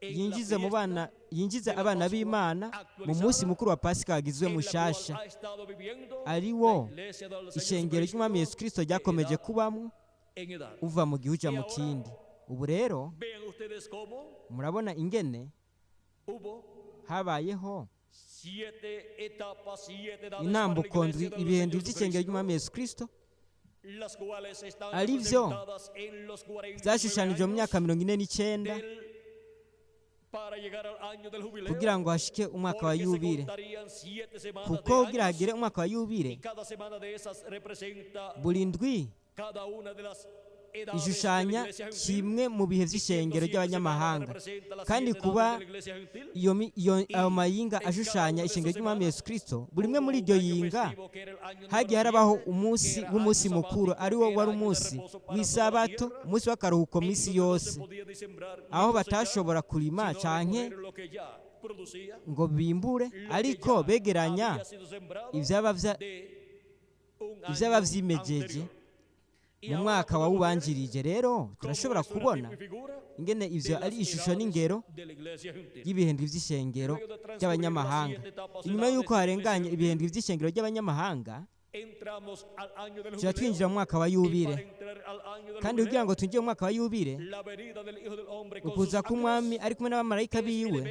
en la yinjize mu fiesta bana, yinjize de la abana Pascua b'Imana mu munsi actualizada, mukuru wa Pasika wagizwe en la cual mushasha, ha estado viviendo ari la wo iglesia del Señor ishengero ry'Umwami Yesu Jesucristo Kristo de ryakomeje edad kubamwo en edad. uva mu gihe uja Y mu ahora kindi. Ubu rero vean ustedes cómo murabona ingene hubo habayeho siete etapas, siete edades para la intambuko iglesia ndwi, del ibihe Señor ndwi by'ishengero Jesucristo, ry'Umwami Yesu Kristo, las cuales están ari vyo representadas en los 49 vyashushanijwe mu años myaka 49 del, para llegar al año del jubileo, kugira ngo hashike umwaka wa porque se yubile, contarían 7 semanas de kuko kugira años hagere umwaka wa y yubile cada semana de esas representa buri ndwi cada una de las ishushanya kimwe mu bihe by'ishengero ry'abanyamahanga, kandi kuba iyo ayo mayinga ashushanya ishengero ry'umwami Yesu Kristo, buri rimwe muri iryo yinga hagiye harabaho umunsi w'umunsi mukuru, ari wo wari umunsi w'isabato, umunsi w'akaruhuko mu isi yose, aho batashobora kurima canke ngo bimbure, ariko begeranya ivyaba vyimejeje mu mwaka wawubanjirije. Rero turashobora kubona ingene ivyo ari ishusho n'ingero y'ibihendwi vy'ishengero ry'abanyamahanga. Inyuma y'uko harenganye ibihendwi vy'ishengero ry'abanyamahanga, tuba twinjira mu mwaka wa yubile, kandi kugira ngo twinjire mu mwaka wa yubile, ukuza k'umwami ari kumwe n'abamarayika biwe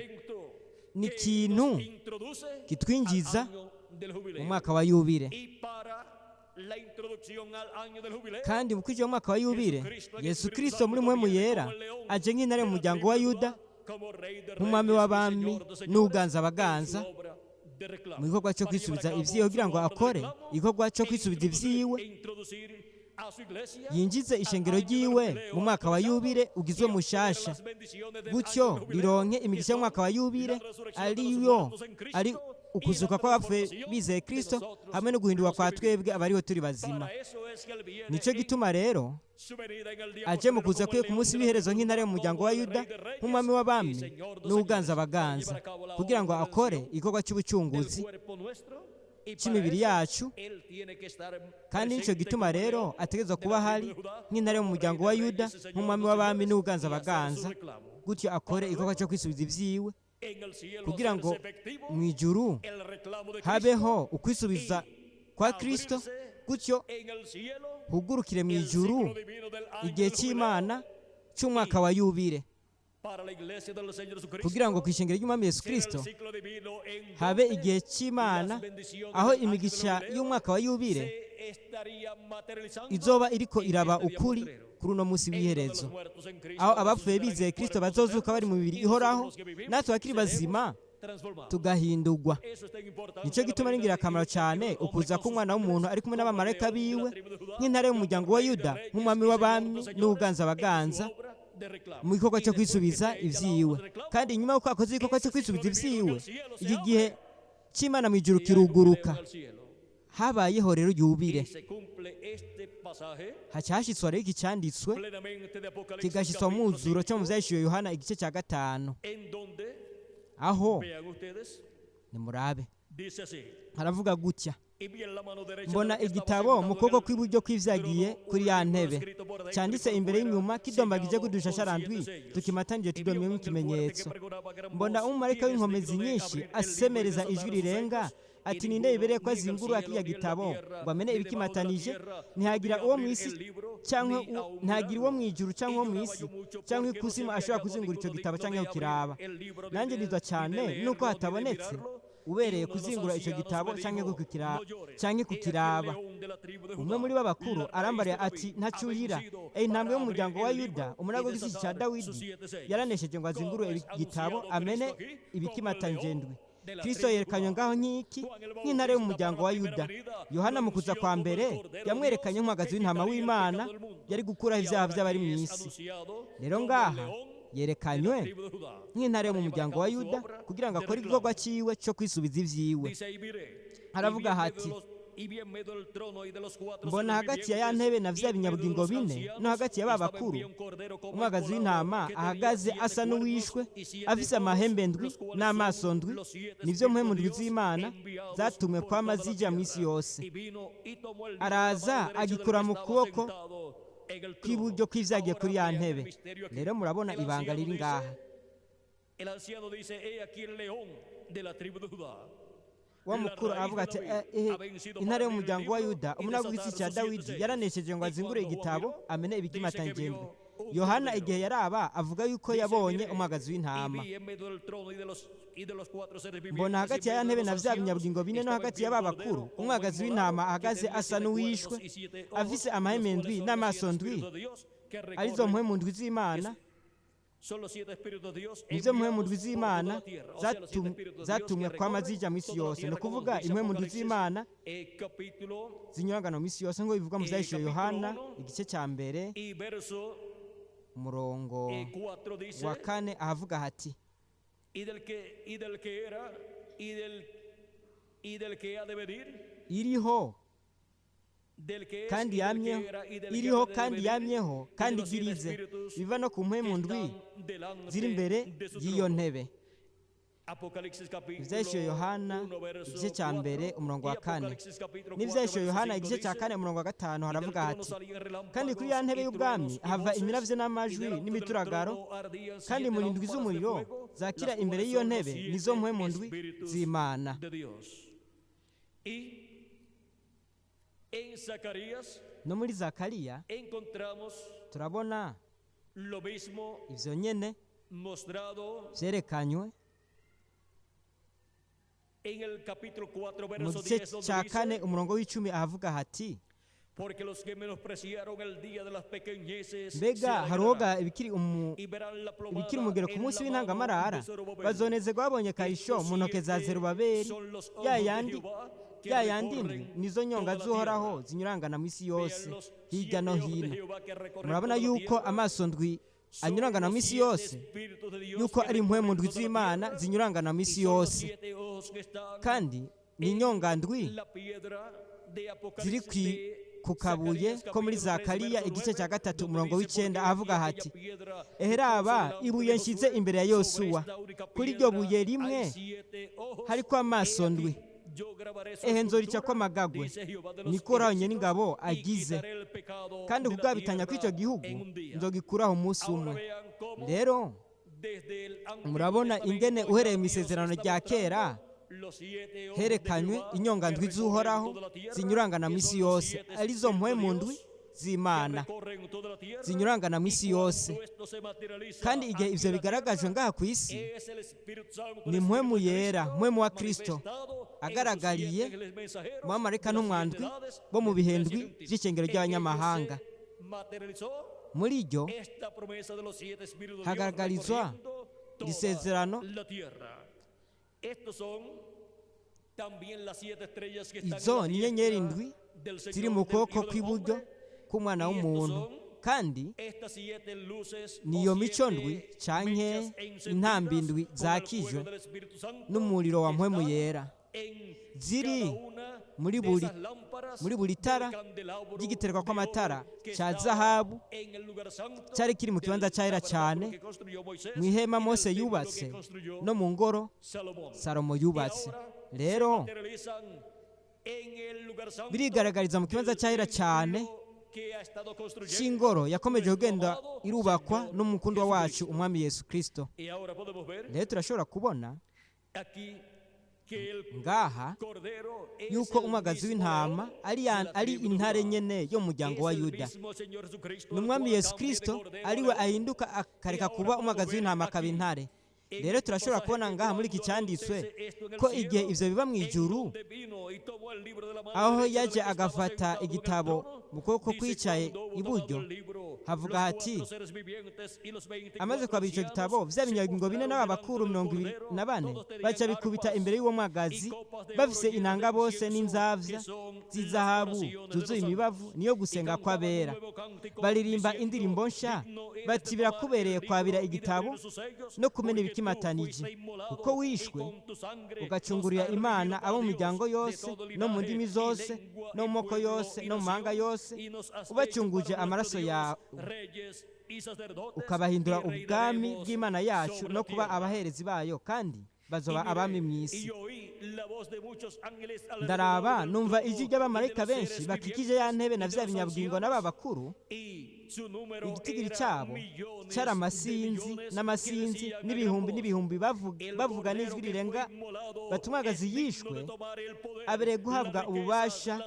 ni ikintu kitwinjiza mu mwaka wa yubile. Kandi mu kwinjira mu mwaka wa yubile, Yesu Kristo muri mpwemu yera aje nk'intare mu muryango wa Yuda, nk'umwami w'abami n'uganza abaganza, mu gikorwa cyo kwisubiza ivyiwe, kugira ngo akore igikorwa cyo kwisubiza ivyiwe, yinjize ishengero ryiwe mu mwaka wa yubile ugizwe mushasha, gutyo rironke imigisha y'umwaka wa yubile, ariyo ari ukuzuka kw'abapfuye bizeye Kristo hamwe no guhindurwa kwa twebwe abariho turi bazima. Nico gituma rero aje mu kuza kwe ku munsi w'iherezo nk'intare mu muryango wa Yuda, nk'umwami w'abami n'uganza abaganza, kugira ngo akore igikorwa cy'ubucunguzi cy'imibiri yacu. Kandi nico gituma rero ategerezwa kuba ahari nk'intare mu muryango wa Yuda, nk'umwami w'abami n'uganza abaganza, gutyo akore igikorwa cyo kwisubiza ivyiwe, kugira ngo mu ijuru habeho ukwisubiza kwa Kristo, gutyo hugurukire mu ijuru igihe cy'Imana cy'umwaka wa yubile, kugira ngo ku ishengero ry'umwami Yesu Kristo habe igihe cy'Imana aho imigisha y'umwaka wa yubile izoba iriko iraba ukuri kuri uno munsi w'iherezo, aho abapfuye bizeye Kristo bazozuka bari mu mibiri ihoraho, natwe abakiri bazima tugahindurwa. Nicyo gituma ari ingirakamaro cyane ukuza k'umwana w'umuntu ari kumwe n'abamarayika biwe, nk'intare y'umuryango wa Yuda, nk'umwami w'abami n'uganza abaganza, mu gikorwa cyo kwisubiza ivyiwe. Kandi inyuma y'uko akoze igikorwa cyo kwisubiza ivyiwe, iki gihe cy'Imana mu ijuru kiruguruka. Habayeho rero yubile, haca hashitswa rero iki canditswe kigashyitswa mu mwuzuro cyo mu vyahishuwe Yohana igice cya 5, aho nimurabe haravuga gutya: mbona igitabo mu kuboko kw'iburyo kw'ivyagiye kuri ya ntebe, cyanditse imbere y'inyuma, kidombagije kudushasharandwi tukimatanije tudomyemo ikimenyetso. Mbona umumarayika w'inkomezi nyinshi asemereza ijwi rirenga ati: ninde bibereye ko azingurura kiriya gitabo ngo amene ibikimatanije? Ntihagira uwo mu isi cyangwa ntihagira uwo mu ijuru cyangwa uwo mu isi cyangwa ikuzimu ashobora kuzingura icyo gitabo cyangwa kukiraba. Nanjye nizwa cyane nuko hatabonetse ubereye kuzingura icyo gitabo cyangwa kukiraba. Umwe muri bo bakuru arambariye ati: ntacyurira, intambwe y'umuryango wa Yuda, umurago w'igiti cya Dawidi, yaranesheje ngo azingure igitabo amene ibikimatanije ndwi. Kristo yerekanywe ngaho nk'iki, nk'intare y'umuryango wa Yuda. Yohana mu kuza kwa mbere yamwerekanye nk'umuhagazi w'intama w'Imana yari gukuraho ibyaha by'abari mu isi. Rero ngaha yerekanywe nk'intare yo mu muryango wa Yuda, kugira ngo akore igikorwa cyiwe cyo kwisubiza ivyiwe. Haravuga hati: mbona hagati ya ya ntebe na vya binyabugingo bine no hagati ya ba bakuru, umwagazi w'intama ahagaze asa n'uwishwe, afise amahembe ndwi n'amaso ndwi, nivyo mpwemu ndwi z'Imana zatumwe kwama zija mu isi yose. Araza agikura mu kuboko kw'iburyo kw'ivyagiye kuri ya ntebe. Rero murabona ibanga riri ngaha. Wa mukuru avuga ati: intare y'umuryango wa Yuda, umunago w'igiti cya Dawidi, yaranesheje ngo azingure igitabo amene ibikimatangendwe. Yohana igihe yaraba avuga yuko yabonye umwagazi w'intama. Mbona hagati ya ntebe na vya binyabugingo bine no hagati ya ba bakuru, umwagazi w'intama ahagaze asa n'uwishwe, afise amahembe ndwi n'amaso ndwi, arizo mpwemu ndwi z'Imana Nivyo mpwemu ndwi z'Imana zatumwe kwama zija mu isi yose, ni ukuvuga impwemu ndwi z'Imana zinyurangana mu isi yose, nk'uko bivugwa mu Vyahishuwe Yohana igice cya mbere umurongo wa 4, ahavuga hati: iriho kandi yamyeho, iriho kandi yamyeho kandi igirize, biva no ku mpwemu ndwi ziri imbere y'iyo ntebe. Ivyahishuwe Yohana igice cya mbere umurongo wa 4 n'Ivyahishuwe Yohana igice cya 4 umurongo wa 5 haravuga hati: kandi kuri ya ntebe y'ubwami hava imiravyo n'amajwi n'imituragaro, kandi mu ndwi z'umuriro zakira imbere y'iyo ntebe nizo mpwemu ndwi z'Imana. No muri Zakariya turabona ivyo nyene vyerekanywe mu gice cya 4 umurongo w'10, ahavuga hati: mbega haroga ibikiri umugero ku munsi w'intangamarara, bazonezerwa babonye karisho mu ntoke za Zerubabeli, ya yandi ndwi nizo nyonga z'Uhoraho zinyurangana mu isi yose hirya no hino. Murabona yuko amaso ndwi anyurangana mu isi yose, yuko ari impwemu ndwi z'Imana zinyurangana mu isi yose, kandi ni inyonga ndwi ziri ku kabuye ko muri Zakariya igice cya 3 umurongo w'9, ahavuga hati: eheraba ibuye nshyize imbere ya Yosuwa, kuri iryo buye rimwe hariko amaso ndwi, ehe nzorica kw'amagagwe, niko Uhoraho Nyeningabo agize, kandi kugabitanya kw'icyo gihugu nzogikuraho umunsi umwe. Rero murabona ingene uhereye mu isezerano rya kera herekanywe inyonga ndwi z'Uhoraho zinyurangana mu isi yose, arizo mpwemu ndwi z'Imana zinyurangana mu isi yose. Kandi igihe ivyo bigaragajwe ngaha ku isi, ni mpwemu yera, mpwemu wa Kristo agaragariye mu bamarayika n'umwandwi bo mu bihendwi vy'icengero ry'abanyamahanga. Muri iryo hagaragarizwa isezerano. Izo ni inyenyeri ndwi ziri mu kuboko kw'iburyo k'umwana w'umuntu, kandi niyo mico ndwi canke intambi ndwi zakijwe n'umuriro wa mpwemu yera, ziri muri buri tara ry'igitereko kw'amatara ca zahabu cyari kiri mu kibanza cyahera cyane mu ihema Mose yubatse no mu ngoro Salomo yubatse. Rero birigaragariza mu kibanza cyahera cyane cy'ingoro yakomeje kugenda irubakwa n'umukundwa wacu umwami Yesu Kristo. Rero turashobora kubona ngaha yuko umwagazi w'intama ari intare nyene yo mu muryango wa Yuda. Ni umwami Yesu Kristo ariwe ahinduka akareka kuba umwagazi w'intama akaba intare. Rero turashobora kubona ngaha muri iki cyanditswe ko igihe ivyo biba mu ijuru, aho yaje agafata igitabo mu kuboko kwicaye iburyo, havuga hati: amaze kwabira ico gitabo, vya binyagingo bine n'aba bakuru 24 baca bikubita imbere y'uwo mwagazi, bafise inanga bose n'inzavya z'izahabu zuzuye imibavu, niyo gusenga kw'abera. Baririmba indirimbo nsha bati: birakubereye kwabira igitabo no kumena ibikimatanije, kuko wishwe ugacungurira Imana abo mu miryango yose no mu ndimi zose no mu moko yose no mu mahanga yose, ubacunguje amaraso yawe, ukabahindura ubwami bw'Imana yacu no kuba abaherezi bayo, kandi bazoba abami mu isi. Ndaraba numva ijwi ry'abamarayika benshi bakikije ya ntebe na vya binyabugingo n'aba bakuru, igitigiri cyabo cyari amasinzi n'amasinzi n'ibihumbi n'ibihumbi, bavuga n'ijwi rirenga bati: umwagazi yishwe abereye guhabwa ububasha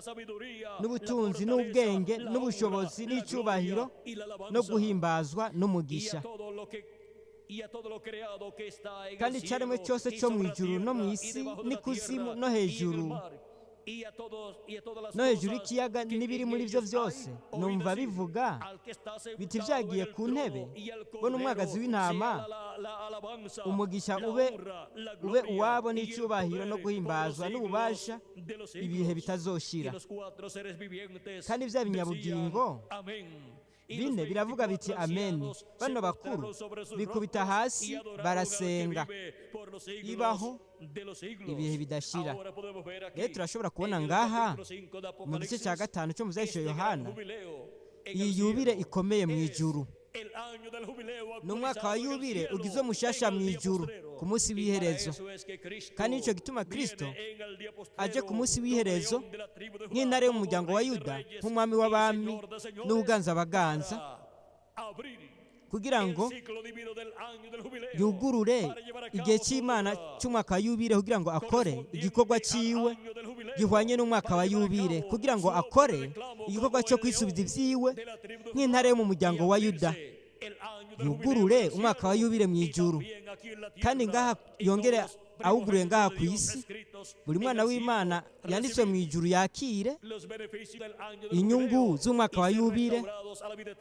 n'ubutunzi n'ubwenge n'ubushobozi n'icyubahiro no guhimbazwa n'umugisha. Kandi icyaremwe cyose cyo mu ijuru no mu isi n'ikuzimu no hejuru No hejuru y'ikiyaga n'ibiri muri byo byose, numva bivuga biti: "Byagiye ku ntebe bo n'umwagazi w'intama, umugisha ube uwabo n'icyubahiro no guhimbazwa n'ububasha ibihe bitazoshira." Kandi bya binyabugingo bine biravuga biti: "Amen." Bano bakuru bikubita hasi barasenga ibaho ibihe bidashira. Rero turashobora kubona ngaha mu gice cya 5 cyo mu Byahishuwe Yohana iyi yubire ikomeye mu ijuru. Ni umwaka wa yubire ugizwe mushasha mu ijuru ku munsi w'iherezo. Kandi nicyo gituma Kirisito aje ku munsi w'iherezo nk'intare y'umuryango wa Yuda, nk'umwami w'abami n'ubuganza abaganza, kugira ngo yugurure igihe cy'Imana cy'umwaka wa yubire, kugira ngo akore igikorwa cyiwe gihwanye n'umwaka wa yubire, kugira ngo akore igikorwa cyo kwisubiza ibyiwe nk'intare yo mu muryango wa Yuda, yugurure umwaka wa yubire mu ijuru, kandi ngaha yongere awuguruye ngaha ku isi. Buri mwana w'Imana yanditswe mu ijuru yakire inyungu z'umwaka wa yubire,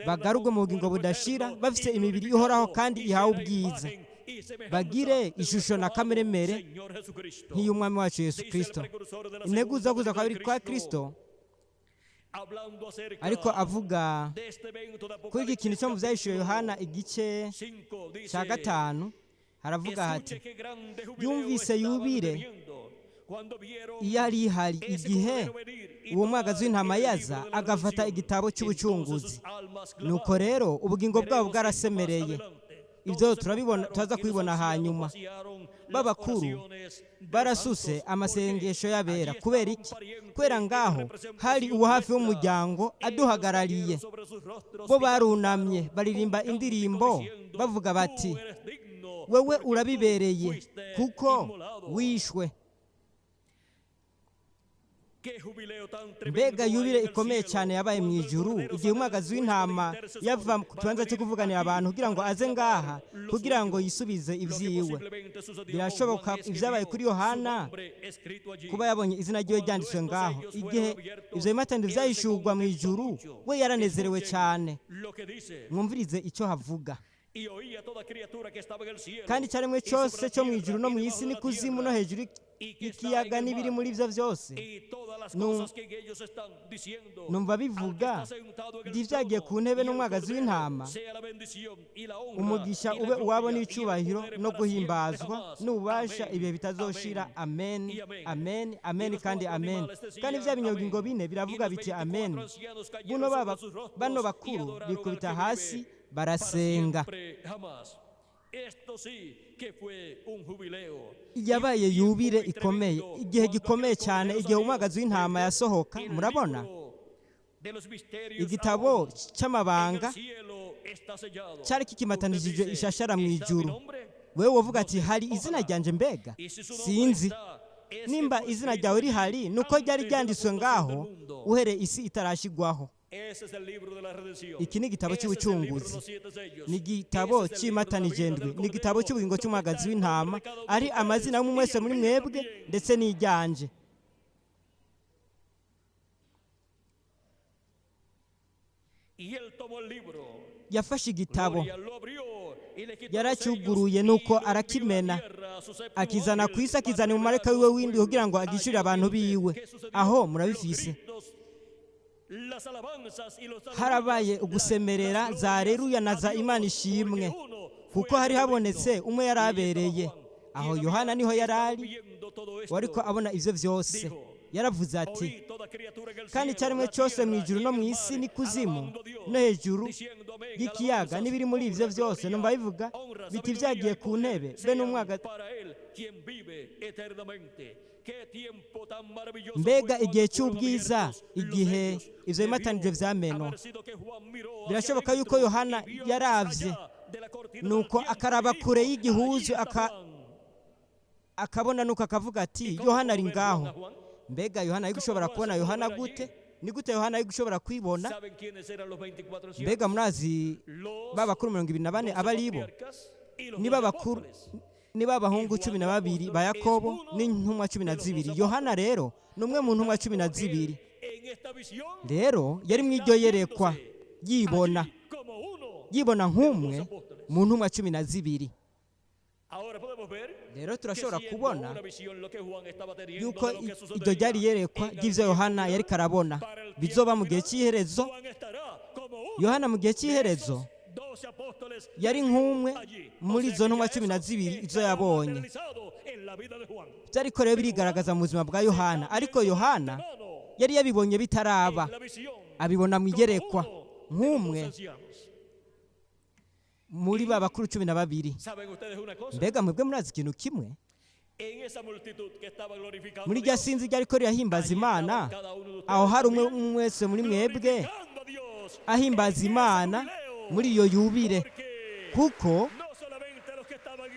bagarurwe mu bugingo budashira bafite imibiri ihoraho kandi ihawe ubwiza, bagire ishusho na kameremere nk'iy'Umwami wacu Yesu Kirisito. Integuza kuza kwa kabiri kwa Kirisito, ariko avuga kuri iki kintu cyo mu Byahishuwe Yohana igice cya 5, haravuga hati: "Yumvise yubire iyo ari ihari igihe uwo mwagazi w'intama yaza agafata igitabo cy'ubucunguzi. Nuko rero ubugingo bwabo bwarasemereye." Ibyo turabibona, turaza kubibona hanyuma. B'abakuru barasuse amasengesho y'abera. Kubera iki? Kubera ngaho hari uwo hafi w'umuryango aduhagarariye. Bo barunamye baririmba indirimbo bavuga bati: "Wewe urabibereye kuko wishwe." Mbega yubire ikomeye cyane yabaye mu ijuru igihe umwagazi w'intama yava ku kibanza cyo kuvuganira abantu kugira ngo aze ngaha kugira ngo yisubize ibyiwe! Birashoboka ibyabaye kuri Yohana kuba yabonye izina ryiwe ryanditswe ngaho. Igihe ibyo bimatane byahishurwa mu ijuru, we yaranezerewe cyane. Mwumvirize icyo havuga: "Kandi icyaremwe cyose cyo mu ijuru no mu isi n'ikuzimu no hejuru y'ikiyaga n'ibiri muri byo byose, numva bivuga ibyagiye ku ntebe n'umwagazi w'intama, umugisha ube uwabo n'icyubahiro no guhimbazwa n'ububasha ibihe bitazoshira. Amen, amen, amen kandi amen." Kandi bya binyabugingo bine biravuga biti: "Amen." Bano bakuru bikubita hasi barasenga. Yabaye yubire ikomeye, igihe gikomeye cyane, igihe umwagazi w'intama yasohoka. Murabona igitabo cy'amabanga cyari kikimatanishije ishashara mu ijuru. Wewe wavuga ati: "Hari izina ryanjye mbega?" Sinzi nimba izina ryawe rihari, nuko ryari ryanditswe ngaho uhereye isi itarashyirwaho. Iki ni igitabo cy'ubucunguzi, ni igitabo cy'imatanijendwi, ni igitabo cy'ubugingo cy'umwagazi w'intama, ari amazina y'umwe wese muri mwebwe ndetse n'iryanje. Yafashe igitabo, yaracyuguruye, nuko arakimena akizana ku isi, akizana umumarayika wiwe w'indwi kugira ngo agishurire abantu biwe. Aho murabifise. Harabaye ugusemerera za reruya na za Imana ishimwe, kuko hari habonetse umwe yari abereye. Aho Yohana niho yari ari wariko abona ivyo vyose. Yaravuze ati: "Kandi icyaremwe cyose mu ijuru no mu isi n'ikuzimu no hejuru y'ikiyaga n'ibiri muri ivyo byose, numva bivuga biti: byagiye ku ntebe be n'umwaga." Mbega igihe cy'ubwiza igihe ibyo bimatanije vyamenwa! Birashoboka yuko Yohana yaravye nuko akaraba kure y'igihuzu, akabona, nuko akavuga ati: "Yohana ari ngaho." Mbega Yohana ari gushobora kubona Yohana gute? Ni gute Yohana ari gushobora kwibona? Mbega murazi ba bakuru 24 aba ari bo? Niba bakuru Niba abahungu 12 ba Yakobo n'intumwa 12. Yohana rero ni umwe mu ntumwa 12. Rero yari mu iryo yerekwa yibona yibona nk'umwe mu ntumwa 12. Rero turashobora kubona yuko iryo ryari yerekwa ry'ibyo Yohana yari karabona bizoba mu gihe cy'iherezo. Yohana mu gihe cy'iherezo yari nk'umwe muri izo ntumwa 12 izo yabonye. Byariko rero birigaragaza mu buzima bwa Yohana, ariko Yohana yari yabibonye bitaraba, abibona mu igerekwa nk'umwe muri ba bakuru 12. Mbega mwebwe murazi ikintu kimwe? Muri rya sinzi ryariko rirahimbaza Imana, aho hari umwe wese muri mwebwe ahimbaza Imana muri iyo yubire, kuko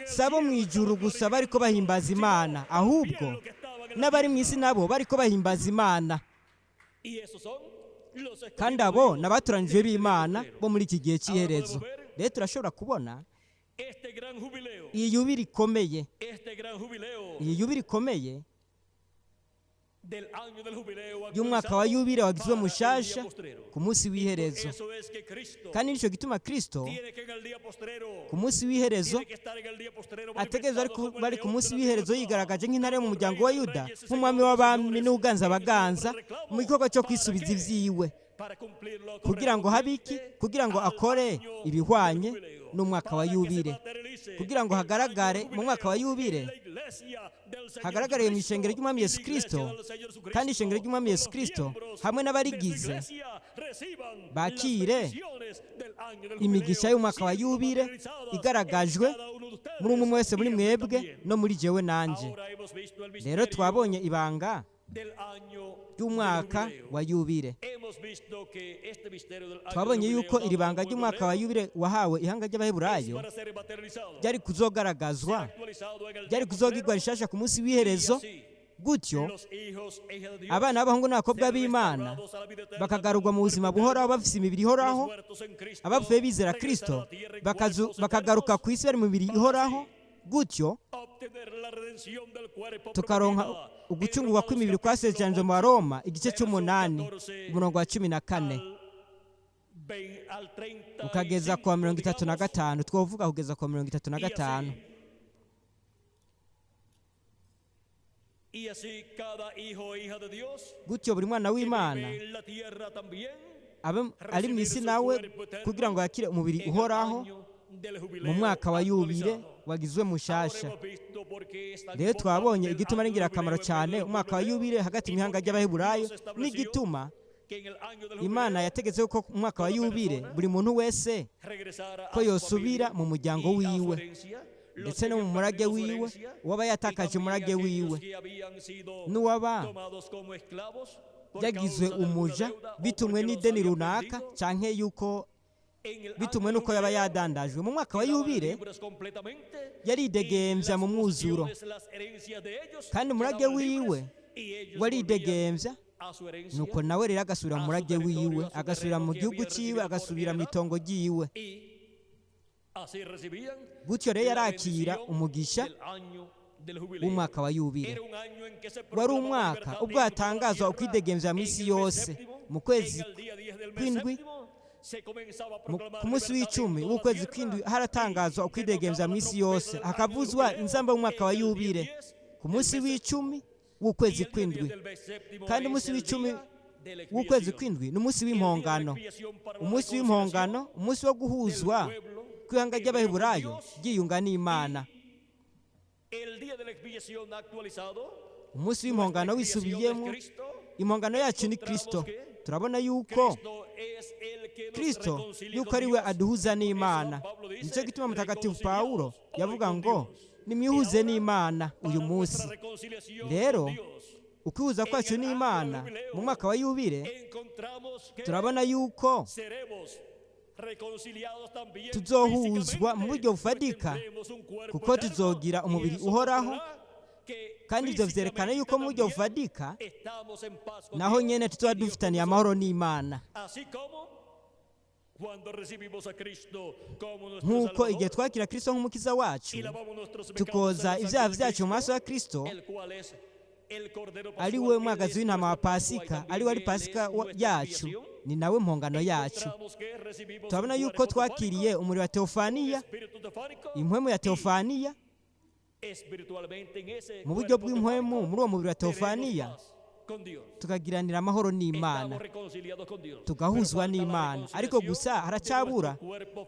sabo mu ijuru gusa bariko bahimbaza Imana, ahubwo n'abari mu isi nabo bariko bahimbaza Imana. Kandi abo ni abatoranijwe b'Imana bo muri iki gihe cy'iherezo. Rero turashobora kubona iyi yubire ikomeye, iyi yubire ikomeye y'umwaka wa yubire wagizwe mushasha ku munsi w'iherezo. Kandi nicyo gituma Kristo ku munsi w'iherezo ategerezwa bari ku munsi w'iherezo yigaragaje nk'intare mu muryango wa Yuda, nk'umwami w'abami n'uganza abaganza mu gikorwa cyo kwisubiza ibyiwe, kugira ngo habe iki? Kugira ngo akore ibihwanye n'umwaka wa yubire, kugira ngo hagaragare mu mwaka wa yubire, hagaragare mu ishengero ry'umwami Yesu Kristo, kandi ishengero ry'umwami Yesu Kristo hamwe n'abarigize bakire imigisha y'umwaka wa yubire igaragajwe muri umwe wese muri mwebwe no muri jewe nanje. Rero twabonye ibanga ry'umwaka wa yubire. Twabonye yuko iri banga ry'umwaka wa yubire wahawe ihanga ry'Abaheburayo ryari kuzogaragazwa, ryari kuzogirwa rishasha ku munsi w'iherezo, gutyo abana b'abahungu n'abakobwa b'Imana bakagarurwa mu buzima buhoraho bafise imibiri ihoraho, abapfuye bizera Kristo bakagaruka ku isi bari mu mibiri ihoraho, gutyo tukaronka ugucungurwa kw'imibiri kwasezeranijwe mu Baroma igice c'8 umurongo wa 14 ukageza ku wa 35. Twovuga kugeza ku wa 35. Gutyo buri mwana w'Imana abe ari mu isi nawe kugira ngo yakire umubiri uhoraho mu mwaka wa yubire wagizwe mushasha. Rero twabonye igituma ari ingirakamaro cyane umwaka wa yubire hagati mu ihanga ry'Abaheburayo, n'igituma Imana yategetse ko umwaka wa yubire buri muntu wese ko yosubira mu muryango wiwe ndetse no mu murage wiwe, uwaba yatakaje umurage wiwe n'uwaba yagizwe umuja bitumwe n'ideni runaka canke yuko bitumwe nuko yaba yadandajwe. Mu mwaka wa yubire yaridegembya mu mwuzuro, kandi umurage wiwe waridegembya, nuko nawe rero agasubira mu murage wiwe, agasubira mu gihugu cyiwe, agasubira mu itongo ryiwe. Gutyo rero yarakira umugisha w'umwaka wa yubire. Wari umwaka ubwo hatangazwa ukwidegembya mu isi yose. Mu kwezi kw'indwi, ku munsi w'icumi w'ukwezi kw'indwi haratangazwa ukwidegembya mu isi yose, hakavuzwa inzamba y'umwaka wa yubire ku munsi w'icumi w'ukwezi kw'indwi. Kandi umunsi w'icumi w'ukwezi kw'indwi ni umunsi w'impongano, umunsi w'impongano, umunsi wo guhuzwa kw'ihanga ry'Abaheburayo ryiyunga n'Imana. Umunsi w'impongano wisubiyemo, impongano yacu ni Kristo. Turabona yuko Kristo yuko ari we aduhuza n'Imana. Nicyo gituma Mutagatifu Pawulo yavuga ngo nimwihuze n'Imana uyu munsi. Rero ukwihuza kwacu n'Imana mu mwaka wa yubire, turabona yuko tuzohuzwa mu buryo bufatika, kuko tuzogira umubiri uhoraho, kandi ibyo vyerekana yuko mu buryo bufatika naho nyene tuzoba dufitaniye amahoro n'Imana. Nk'uko igihe twakira Kristo nk'umukiza wacu, tukoza ibyaha byacu mu maso ya Kristo, ari we mwagazi w'intama wa Pasika, ari we ari Pasika yacu, ni nawe mpongano yacu. Turabona yuko twakiriye umuriro wa Teofaniya, impwemu ya Teofaniya. Mu buryo bw'impwemu, muri uwo mubiri wa Teofaniya, tukagiranira amahoro n'Imana, tugahuzwa n'Imana. Ariko gusa haracyabura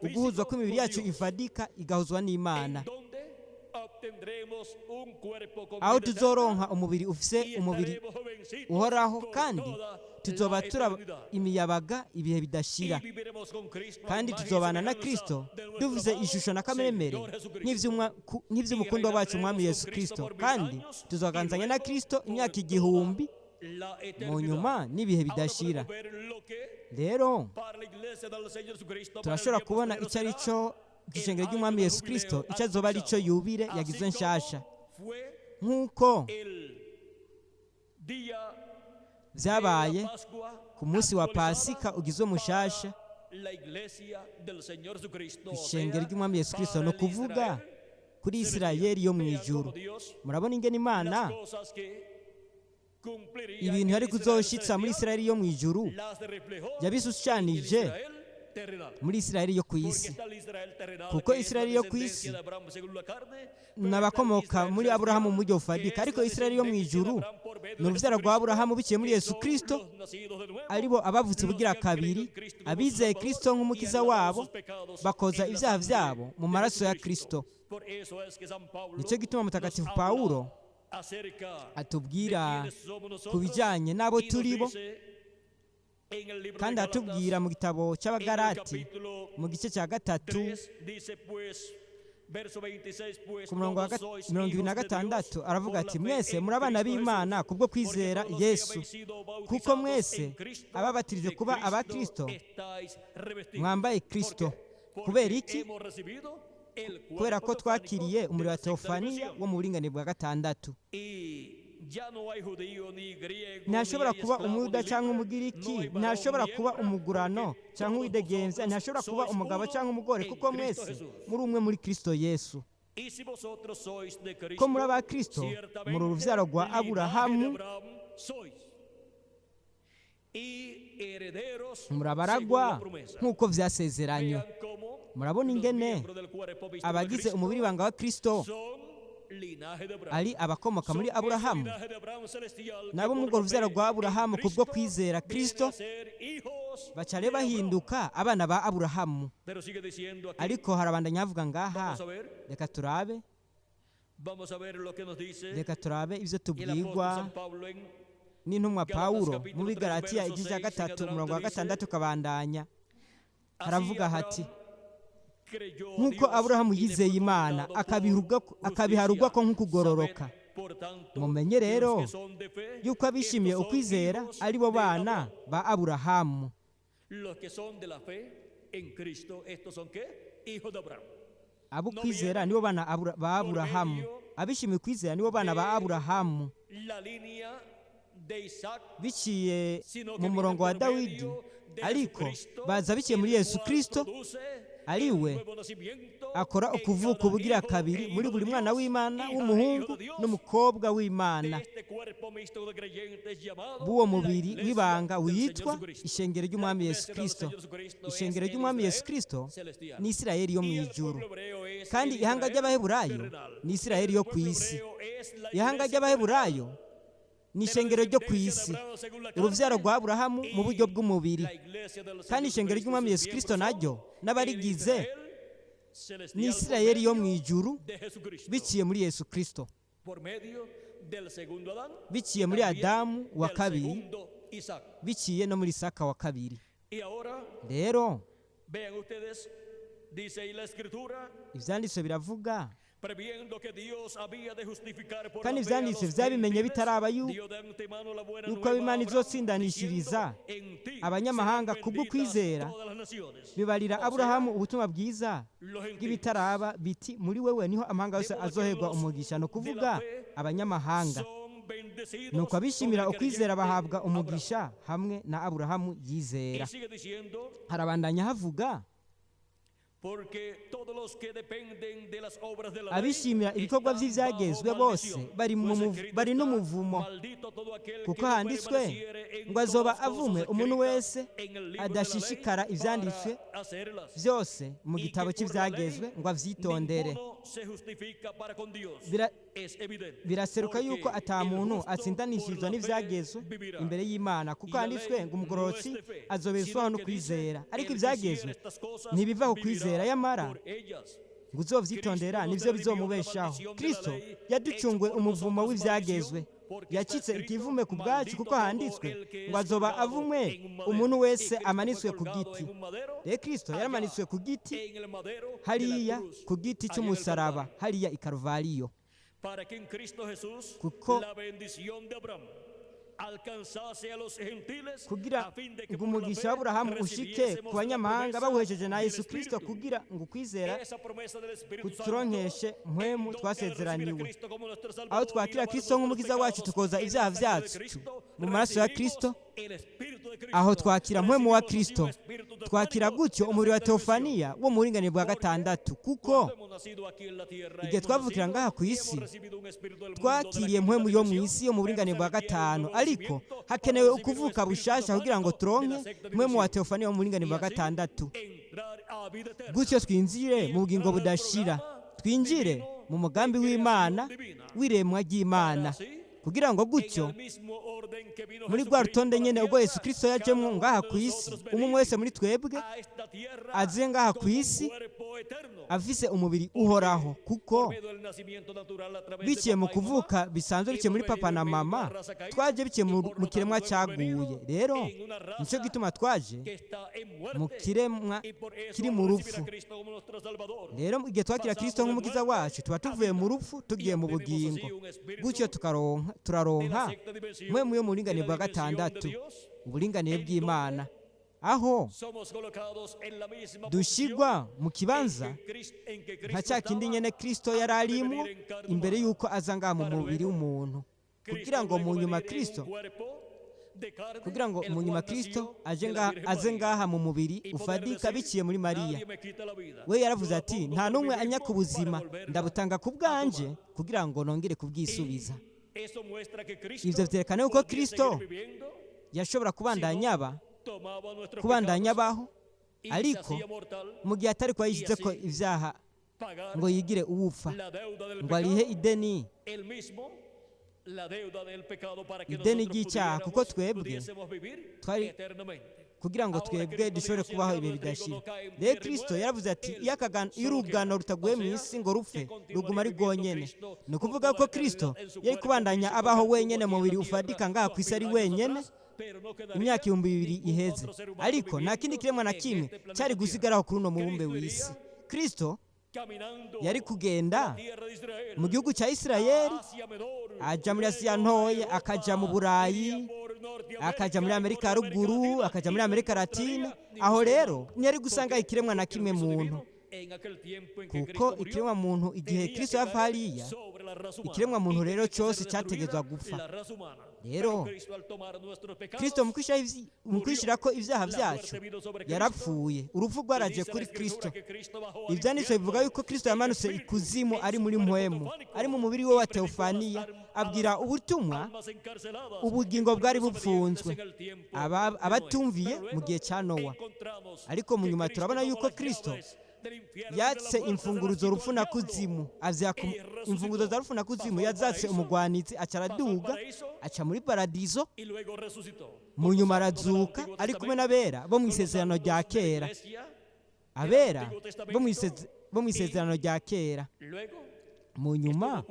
uguhuzwa kw'imibiri yacu ifadika igahuzwa n'Imana, aho tuzoronka umubiri ufise umubiri uhoraho, kandi tuzoba tura imiyabaga ibihe bidashira, kandi tuzobana na Kristo duvuze ishusho na kameremere nk'ivy'umukundwa wacu Umwami Yesu Kristo, kandi tuzoganzanya na Kristo imyaka 1000 mu nyuma n'ibihe bidashira. Rero turashobora kubona icyo ari cyo ishengero ry'Umwami Yesu Kristo, icyo azoba ari cyo yubire yagizwe nshasha, nk'uko byabaye ku munsi wa Pasika ugizwe mushasha ishengero ry'Umwami Yesu Kristo, ni ukuvuga kuri Isirayeli yo mu ijuru. Murabona ingene Imana ibintu yari kuzoshitsa muri Isirayeli yo mu ijuru yabishushanije muri Isirayeli yo ku isi, kuko Isirayeli yo ku isi n'abakomoka muri Aburahamu mu buryo bufatika, ariko Isirayeli yo mu ijuru ni urubyaro rwa Aburahamu biciye muri Yesu Kristo, aribo abavutse ubugira kabiri, abizeye Kristo nk'umukiza wabo, bakoza ibyaha byabo mu maraso ya Kristo. Nicyo gituma Mutagatifu Pawulo atubwira ku bijyanye n'abo turi bo, kandi atubwira mu gitabo cy'Abagalati mu gice cya 3 ku murongo wa 26, aravuga ati: mwese muri abana b'Imana kubwo kwizera Yesu, kuko mwese ababatirije kuba aba Kristo mwambaye Kristo. Kubera iki? Kubera ko twakiriye umuriro wa Teofaniya wo mu buringanire bwa 6. Ntashobora kuba Umuyuda cyangwa Umugiriki, ntashobora kuba umugurano cyangwa uwidegenza, ntashobora kuba umugabo cyangwa umugore, kuko mwese muri umwe muri Kristo Yesu. Ko muri aba Kristo, muri urubyaro rwa Aburahamu, murabaragwa nk'uko vyasezeranywe. Murabona ingene abagize umubiri wanga wa Kristo ari abakomoka muri Aburahamu, nabo muri urwo rubyaro rwa Aburahamu kubwo kwizera Kristo baca bahinduka abana ba Aburahamu. Ariko harabandanya havuga ngaha, reka turabe, reka turabe ibyo tubwirwa n'intumwa Pawulo mu Bigalatiya igice cya 3 umurongo wa 6 kabandanya. Haravuga hati: nk'uko Aburahamu yizeye Imana akabiharugwa ko nk'ukugororoka. Mumenye rero yuko abishimiye ukwizera ari bo bana ba Aburahamu. Abo kwizera nibo bana ba Aburahamu. Abishimiye ukwizera nibo bana ba Aburahamu. Biciye mu murongo wa Dawidi, ariko baza biciye muri Yesu Kristo, ari we akora ukuvuka ubugira kabiri muri buri mwana w'Imana w'umuhungu n'umukobwa w'Imana b'uwo mubiri w'ibanga witwa ishengero ry'Umwami Yesu Kristo. Ishengero ry'Umwami Yesu Kristo ni Isirayeli yo mu ijuru, kandi ihanga ry'Abaheburayo ni Isirayeli yo ku isi. Ihanga ry'Abaheburayo ni ishengero ryo ku isi, urubyaro rwa Aburahamu mu buryo bw'umubiri, kandi ishengero ry'Umwami Yesu Kristo naryo n'abarigize ni Isirayeli yo mu ijuru biciye muri Yesu Kristo, biciye muri Adamu wa kabiri, biciye no muri Isaka wa kabiri. Rero ibyanditswe biravuga, kandi ibyanditswe byabimenye bitaraba yuko Imana izotsindanishiriza abanyamahanga kubwo kwizera, bibarira Aburahamu ubutumwa bwiza bw'ibitaraba biti: muri wewe niho amahanga yose azoherwa umugisha. Ni ukuvuga abanyamahanga. Nuko abishimira ukwizera bahabwa umugisha hamwe na Aburahamu yizera. Harabandanya havuga: abishimira ibikorwa by'ibyagezwe bose bari n'umuvumo, kuko handitswe ngo azoba avume umuntu wese adashishikara ibyanditswe byose mu gitabo cy'ibyagezwe ngo abyitondere. Biraseruka yuko ata muntu atsindanishirizwa n'ibyagezwe imbere y'Imana, kuko handitswe ngo umugororotsi azobezwaho no kwizera. Ariko ibyagezwe ntibiva ku kwizera, yamara ngo uzovyitondera nivyo bizomubeshaho. Kristo yaducunguye umuvumo w'ivyagezwe, yacitse ikivume ku bwacu, kuko handitswe ngo azoba avumwe umuntu wese amanitswe ku giti. Rero Kristo yaramanitswe ku giti, hariya ku giti cy'umusaraba, hariya i Karuvariyo, kuko kugira ngo umugisha w'Aburahamu ushike ku banyamahanga bawuhesheje na Yesu Kristo, kugira ngo ukwizera kuturonkeshe mpwemu twasezeraniwe. Aho twakira Kristo nk'umukiza wacu, tukoza ibyaha byacu mu maraso ya Kristo, aho twakira mpwemu wa Kristo, twakira gutyo umubiri wa teofaniya wo mu buringanire bwa gatandatu. Kuko igihe twavukira ngaha ku isi, twakiriye mpwemu yo mu isi yo mu buringanire bwa gatanu, ariko hakenewe ukuvuka bushasha kugira ngo turonke mpwemu wa teofaniya wo mu buringanire bwa gatandatu, gutyo twinjire mu bugingo budashira, twinjire mu mugambi w'Imana w'iremwa ry'Imana, kugira ngo gutyo muri rwa rutonde nyene ubwo Yesu Kristo yajemwo ngaha ku isi, umwe wese muri twebwe aze ngaha ku isi afise umubiri uhoraho. Kuko biciye mu kuvuka bisanzwe, biciye muri papa na mama, twaje biciye mu kiremwa cyaguye. Rero nicyo gituma twaje mu kiremwa kiri mu rupfu. Rero igihe twakira Kristo nk'umukiza wacu, tuba tuvuye mu rupfu tugiye mu bugingo, gutyo tukaronka turaronka mwe muyo mu buringanire bwa gatandatu, uburinganire bw'Imana, aho dushyirwa mu kibanza nka cya kindi nyene Kristo yari arimo imbere y'uko aza ngaha mu mubiri w'umuntu, kugira ngo mu nyuma Kristo kugira ngo mu nyuma Kristo aze ngaha mu mubiri ufadika biciye muri Mariya. We yaravuze ati: nta n'umwe anyaka ubuzima, ndabutanga ku bwanje kugira ngo nongere kubwisubiza. Ibyo byerekana yuko Kristo yashobora kubandanya abaho, ariko mu gihe atari kuba yishyize ko ibyaha ngo yigire uwupfa, ngo arihe ideni ry'icyaha, kuko twebwe twari kugira ngo twebwe dushobore kubaho ibihe bidashira. Rero Kristo yaravuze ati: iyo urugano rutaguye mu isi ngo rupfe, ruguma ari rwonyene. Ni ukuvuga ko Kristo yari kubandanya abaho wenyene mu mubiri ufadika ngaha ku isi ari wenyene imyaka 2000 iheze, ariko nta kindi kiremwa na kimwe cyari gusigaraho kuri uno mubumbe w'isi. Kristo yari kugenda mu gihugu cya Isirayeli, aja muri Asiya ntoya, akaja mu Burayi, akaja muri Amerika ya ruguru, akaja muri Amerika Latina. Aho rero ntiyari gusanga ikiremwa na kimwe muntu, kuko ikiremwa muntu igihe Kristo yava hariya, ikiremwa muntu rero cyose cyategezwa gupfa. Rero Kristo mu kwishyira ko ibyaha byacu yarapfuye, urupfu rwaraje kuri Kristo. Ibyanditswe bivuga yuko Kristo yamanutse ikuzimu ari muri mpwemu, ari mu mubiri we wa teofaniya, abwira ubutumwa ubugingo bwari bupfunzwe abatumviye mu gihe cya Nowa. Ariko mu nyuma turabona yuko Kristo yatse imfunguruzo rupfu na kuzimu, imfunguruzo za rupfu na kuzimu yazatse umugwanizi, aca araduga aca muri paradizo, mu nyuma arazuka ari kumwe n'abera bo mu isezerano rya kera, abera bo mu isezerano rya kera. Mu nyuma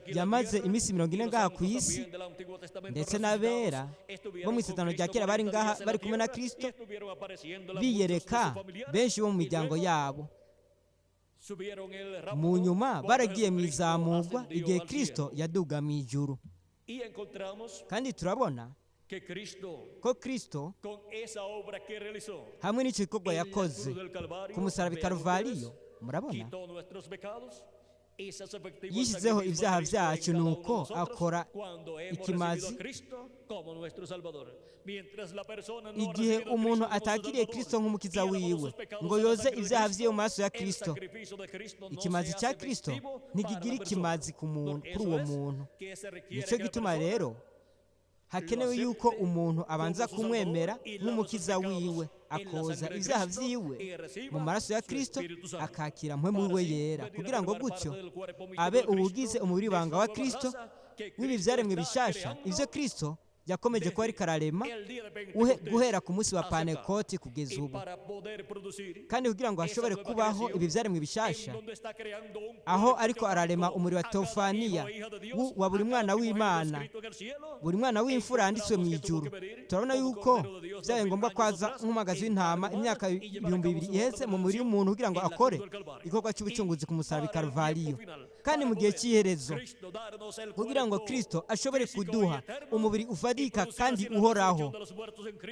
yamaze iminsi 40 ngaha ku isi, ndetse n'abera bo mu isezerano rya kera bari ngaha bari kumwe na Kristo, biyereka benshi bo mu miryango yabo. Mu nyuma baragiye mu izamurwa igihe Kristo yaduga mu ijuru. Kandi turabona ko Kristo hamwe n'icyo gikorwa yakoze ku musaraba i Karuvariyo, murabona Yishyizeho ibyaha byacu, nuko akora ikimazi. Igihe umuntu atakiriye Kristo nk'umukiza wiwe ngo yoze ibyaha byiwe mu maso ya Kristo, ikimazi cya Kristo ntikigira ikimazi ku muntu, kuri uwo muntu. Nicyo gituma rero hakenewe yuko umuntu abanza kumwemera nk'umukiza wiwe, akoza ibyaha byiwe mu maraso ya Kristo, akakira mpwemu wiwe yera, kugira ngo gutyo abe uwugize umubiri banga wa Kristo w'ibi byaremwe bishasha, ibyo Kristo yakomeje kuba ariko ararema guhera ku munsi wa Panekoti kugeza ubu. Kandi kugira ngo hashobore kubaho ibi byaremwe bishasha, aho ariko ararema umuriro wa teofaniya wa buri mwana w'Imana, buri mwana w'imfura yanditswe mu ijuru, turabona yuko byabaye ngombwa kwaza nk'umwagazi w'intama imyaka 2000 iheze mu mubiri w'umuntu, kugira ngo akore igikorwa cy'ubucunguzi ku musaraba i Karuvariyo. Kandi mu gihe cy'iherezo, kugira ngo Kristo ashobore kuduha umubiri ufadika kandi uhoraho,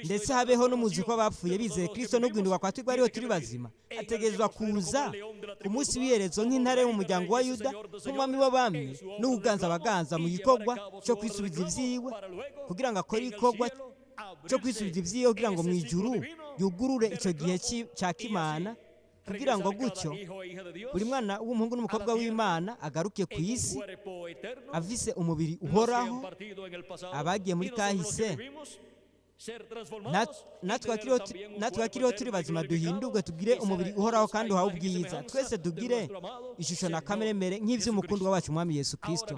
ndetse habeho n'umuzuko w'abapfuye bizeye Kristo no guhinduka kwa twebwe ariho turi bazima, ategerezwa kuza ku munsi w'iherezo nk'intare yo mu muryango wa Yuda, nk'umwami w'abami n'ubuganza abaganza, mu gikorwa cyo kwisubiza ibyiwe, kugira ngo akore igikorwa cyo kwisubiza ibyiwe, kugira ngo mu ijuru yugurure icyo gihe cya kimana, kugira ngo gutyo buri mwana w'umuhungu n'umukobwa w'Imana agaruke ku isi afise umubiri uhoraho. Abagiye muri kahise natwe akiriho turi bazima duhindurwe, tugire umubiri uhoraho kandi uhawe ubwiza, twese tugire ishusho na kameremere nk'iby'umukundwa wacu umwami Yesu Kristo.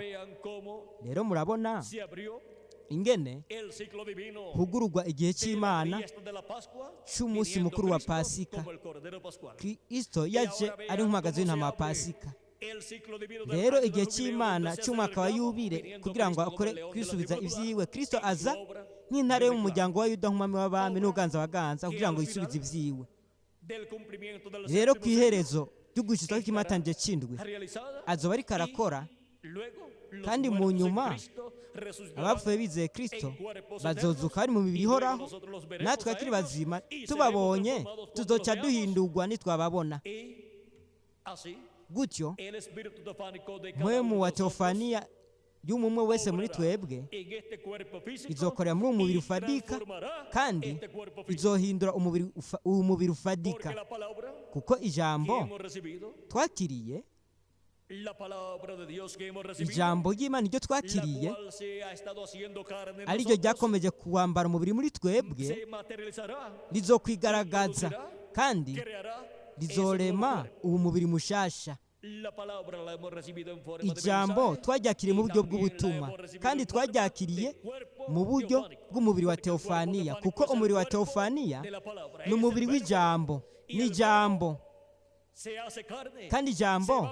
Rero murabona ingene hugururwa igihe cy'Imana cy'umunsi mukuru wa Pasika. Kristo yaje ari nk'umwagazi w'intama wa Pasika. Rero igihe cy'Imana cy'umwaka wa yubile, kugira ngo akore kwisubiza ibyiwe, Kristo aza nk'intare yo mu muryango wa Yuda, nk'umwami w'abami n'uganza abaganza, kugira ngo yisubize ibyiwe. Rero ku iherezo ry'ugushyitsa kw'ikimatanje cy'indwi azoba ariko arakora, kandi mu nyuma abapfuye bizeye Kristo bazozuka bari mu mibiri ihoraho, natwe akiri bazima tubabonye tuzoca duhindurwa nitwababona. Gutyo mpwemu wa teofaniya y'umwe wese muri twebwe izokorera muri uwo mubiri ufadika, kandi izohindura uwo mubiri ufadika, kuko ijambo twakiriye, ijambo ry'Imana iryo twakiriye, ariryo ryakomeje kuwambara umubiri muri twebwe, rizokwigaragaza kandi rizorema uwo mubiri mushasha. Ijambo twaryakiriye mu buryo bw'ubutumwa, kandi twaryakiriye mu buryo bw'umubiri wa teofaniya, kuko umubiri wa teofaniya ni umubiri w'ijambo, ni ijambo, kandi ijambo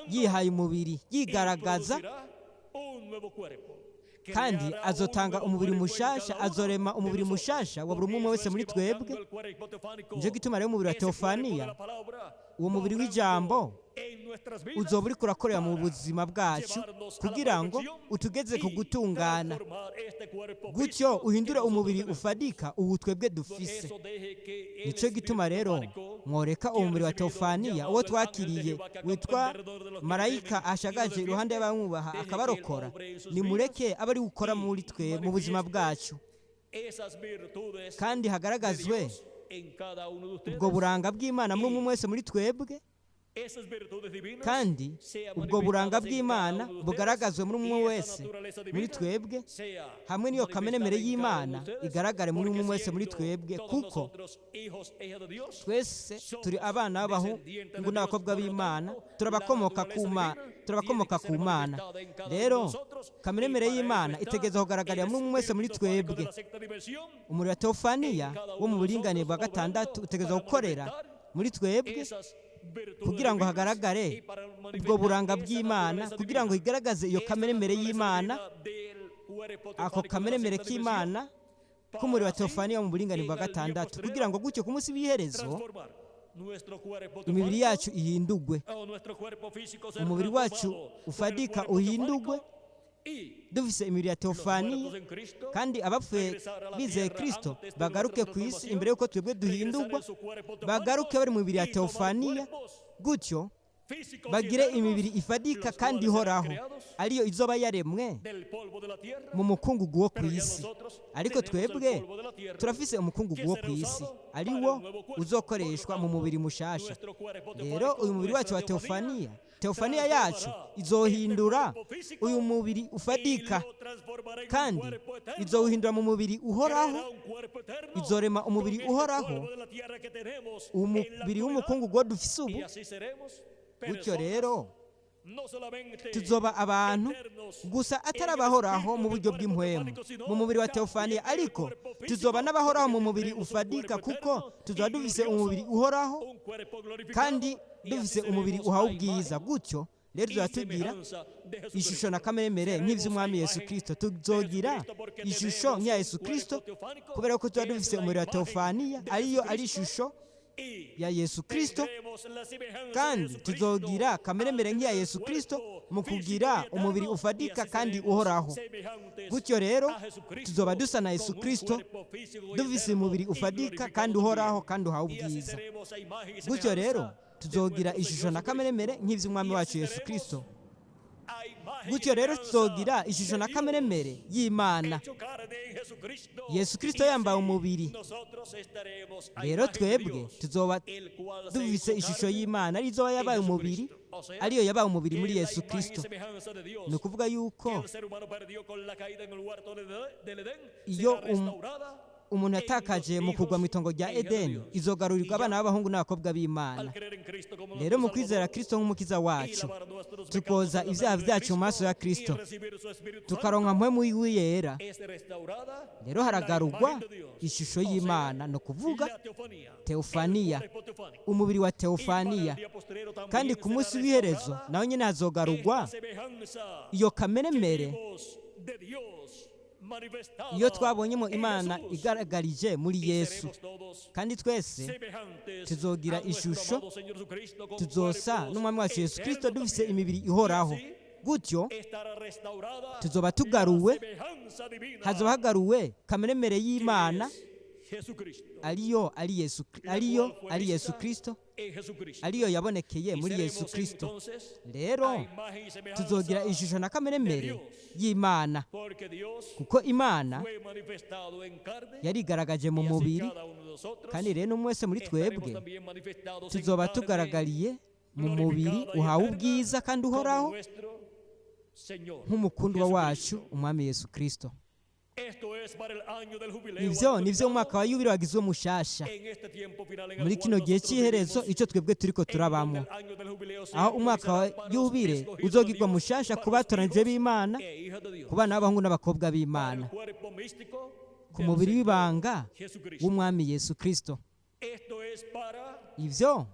yihaye umubiri yigaragaza, kandi azotanga umubiri mushasha, azorema umubiri mushasha wa buri umwe wese muri twebwe. Nicyo gituma rero umubiri wa teofaniya, uwo mubiri w'ijambo, uzoba uriko urakorera mu buzima bwacu kugira ngo utugeze ku gutungana, gutyo uhindure umubiri ufadika ubu twebwe dufise. Nicyo gituma rero mworeka uwo mubiri wa teofaniya, uwo twakiriye, witwa marayika ashagaje iruhande y'abamwubaha akabarokora, nimureke abe ari gukora muri twe mu buzima bwacu, kandi hagaragazwe ubwo buranga bw'Imana muri umwe wese muri twebwe, kandi ubwo buranga bw'Imana bugaragazwe muri umwe wese muri twebwe, hamwe n'iyo kamenemere y'Imana igaragare muri umwe wese muri twebwe, kuko twese turi abana b'abahungu n'abakobwa b'Imana, turabakomoka ku Mana. Rero kamenemere y'Imana itegereza kugaragarira muri umwe wese muri twebwe. Umuriro wa teofaniya wo mu buringanire bwa gatandatu utegereza gukorera muri twebwe, kugira ngo hagaragare ubwo buranga bw'Imana, kugira ngo igaragaze iyo kameremere y'Imana, ako kameremere k'Imana k'umuriro wa teofaniya mu buringanire bwa gatandatu, kugira ngo gutyo ku munsi w'iherezo imibiri yacu ihindugwe, umubiri wacu ufadika uhindugwe, dufise imibiri ya teofaniya, kandi abapfuye bizeye Kristo bagaruke ku isi imbere y'uko twebwe duhindurwa, bagaruke bari mu mibiri ya teofaniya, gutyo físicos y bagire eternos, imibiri ifadika los kandi cuales serán ihoraho, creados ariyo izoba yaremwe del polvo de la tierra, mu mukungugu wo ku pero ya isi. nosotros Ariko tenemos el twebwe polvo de la tierra, turafise umukungugu que wo será ku isi, usado para ari el wo nuevo cuerpo. uzokoreshwa Por mu lo tanto, mubiri mushasha. nuestro cuerpo Rero teofánico, uyu mubiri wacu nuestra wa teofanía, teofaniya, teofaniya yacu transformará este izohindura cuerpo físico uyu mubiri y ufadika, lo transformará en un kandi cuerpo eterno. izowuhindura mu mubiri uhoraho, Creará un cuerpo eterno izorema umubiri con este uhoraho, polvo de la tierra que tenemos en la umubiri actualidad. w'umukungugu wo dufise ubu. Y así seremos Gutyo personas rero no solamente tuzoba abantu eternos gusa en atari el abahoraho espíritu mu del buryo cuerpo bw'impwemu teofánico, sino mu mubiri wa también teofaniya, en el ariko cuerpo físico, tuzoba n'abahoraho mu porque mubiri tendremos un ufadika, cuerpo kuko eterno tuzoba y dufise glorioso, umubiri uhoraho un cuerpo glorificado, kandi y así dufise umubiri seremos uhawe a ubwiza. imagen Gutyo rero y tuzaba tugira semejanza de ishusho na Jesucristo. kamere Seremos a nk'ivy'umwami Yesu imagen Kristo. de Tuzogira Jesucristo porque ishusho tenemos nk'iya un Yesu cuerpo Kristo teofánico kubera ko tuba que es dufise la umubiri wa imagen teofaniya, de ariyo ari Jesucristo ishusho y ya Yesu Kristo, tendremos la semejanza de kandi Jesucristo tuzogira kameremere al nk'iya tener Yesu Kristo cuerpo mu físico kugira y umubiri eterno, y ufadika así kandi seremos uhoraho. semejantes Gutyo rero a Jesucristo tuzoba dusa na con Yesu un Kristo, cuerpo físico y dufise eterno umubiri y ufadika glorificado kandi uhoraho también. kandi uhawe Y así ubwiza. seremos a imagen y Gutyo rero semejanza de tuzogira nuestro ishusho Señor na kameremere Jesucristo. nk'ivy'umwami Y wacu así Yesu seremos Kristo. a imagen y Gutyo rero semejanza tuzogira ishusho de na Dios kameremere y'Imana. hecho carne en Jesucristo. Yesu Kristo Y yambaye así umubiri. nosotros estaremos a Rero imagen de twebwe Dios, tuzoba el cual se dufise hizo ishusho carne y'Imana, ariyo izoba en yabaye umubiri, Jesucristo. O sea, ariyo yabaye umubiri que muri la Yesu imagen y Kristo. semejanza de Dios Ni ukuvuga que yuko el ser humano perdió con la caída en el huerto del Edén iyo será restaurada umuntu en los yatakaje mu kugwa mu hijos itongo rya e hijas de Edeni Dios. izogarurirwa Y abana ya b'abahungu n'abakobwa b'Imana. al creer en Cristo como Rero nuestro mu kwizera Salvador Kristo nk'umukiza y wacu, lavar nuestros pecados tukoza en la ivyaha sangre de vyacu mu maso ya Cristo y Kristo, recibir su Espíritu tukaronka Santo, mpwemu wiwe yera, es restaurada rero la haragarurwa imagen de Dios, ishusho o sea, y'Imana, ni ukuvuga la teofanía, el teofaniya, cuerpo teofánico. umubiri wa Y para el teofaniya. día postrero Kandi también ku será munsi w'iherezo restaurada naho nyene hazogarurwa esta semejanza iyo que kameremere vimos de Dios manifestada iyo twabonyemo en Imana Jesús. igaragarije muri Y Yesu. seremos todos Kandi twese semejantes tuzogira a nuestro ishusho, amado Señor Jesucristo con tuzosa cuerpos n'umwami wacu Yesu Kristo eternos dufise también. imibiri Y ihoraho. así Gutyo estará restaurada tuzoba la tugaruwe, semejanza divina hazoba hagaruwe kameremere que y'Imana, es Jesucristo, ariyo ari Yesu, la ariyo cual fue ari Yesu vista Kristo, en Jesucristo. ariyo yabonekeye Y muri Yesu seremos Kristo. entonces Rero a imagen y tuzogira semejanza ishusho na de kameremere Dios, y'Imana, porque Dios kuko Imana fue manifestado en carne yarigaragaje mu y así mubiri, cada uno de nosotros kandi rero n'umwe wese muri estaremos twebwe también manifestados en tuzoba carne tugaragariye mu mubiri glorificada y uhawe eterna ubwiza kandi como uhoraho nuestro Señor nk'umukundwa wacu Jesucristo. umwami Yesu Kristo. Esto es para el año del jubileo Ivyo ni vyo mu mwaka actualizado wa yubile wagizwe mushasha en este tiempo final en el muri cual kino gihe nosotros cy'iherezo, vivimos, icyo twebwe turiko en donde turabamo, el año del jubileo se aho umwaka wa actualizará para los yubile escogidos de uzogirwa Dios, mushasha para ku los batoranijwe hijos b'Imana, e hijas de Dios, ku bana b'abahungu n'abakobwa para el b'Imana, cuerpo místico ku del mubiri Señor w'ibanga Jesucristo. w'umwami Yesu Kristo. Esto es para Ivyo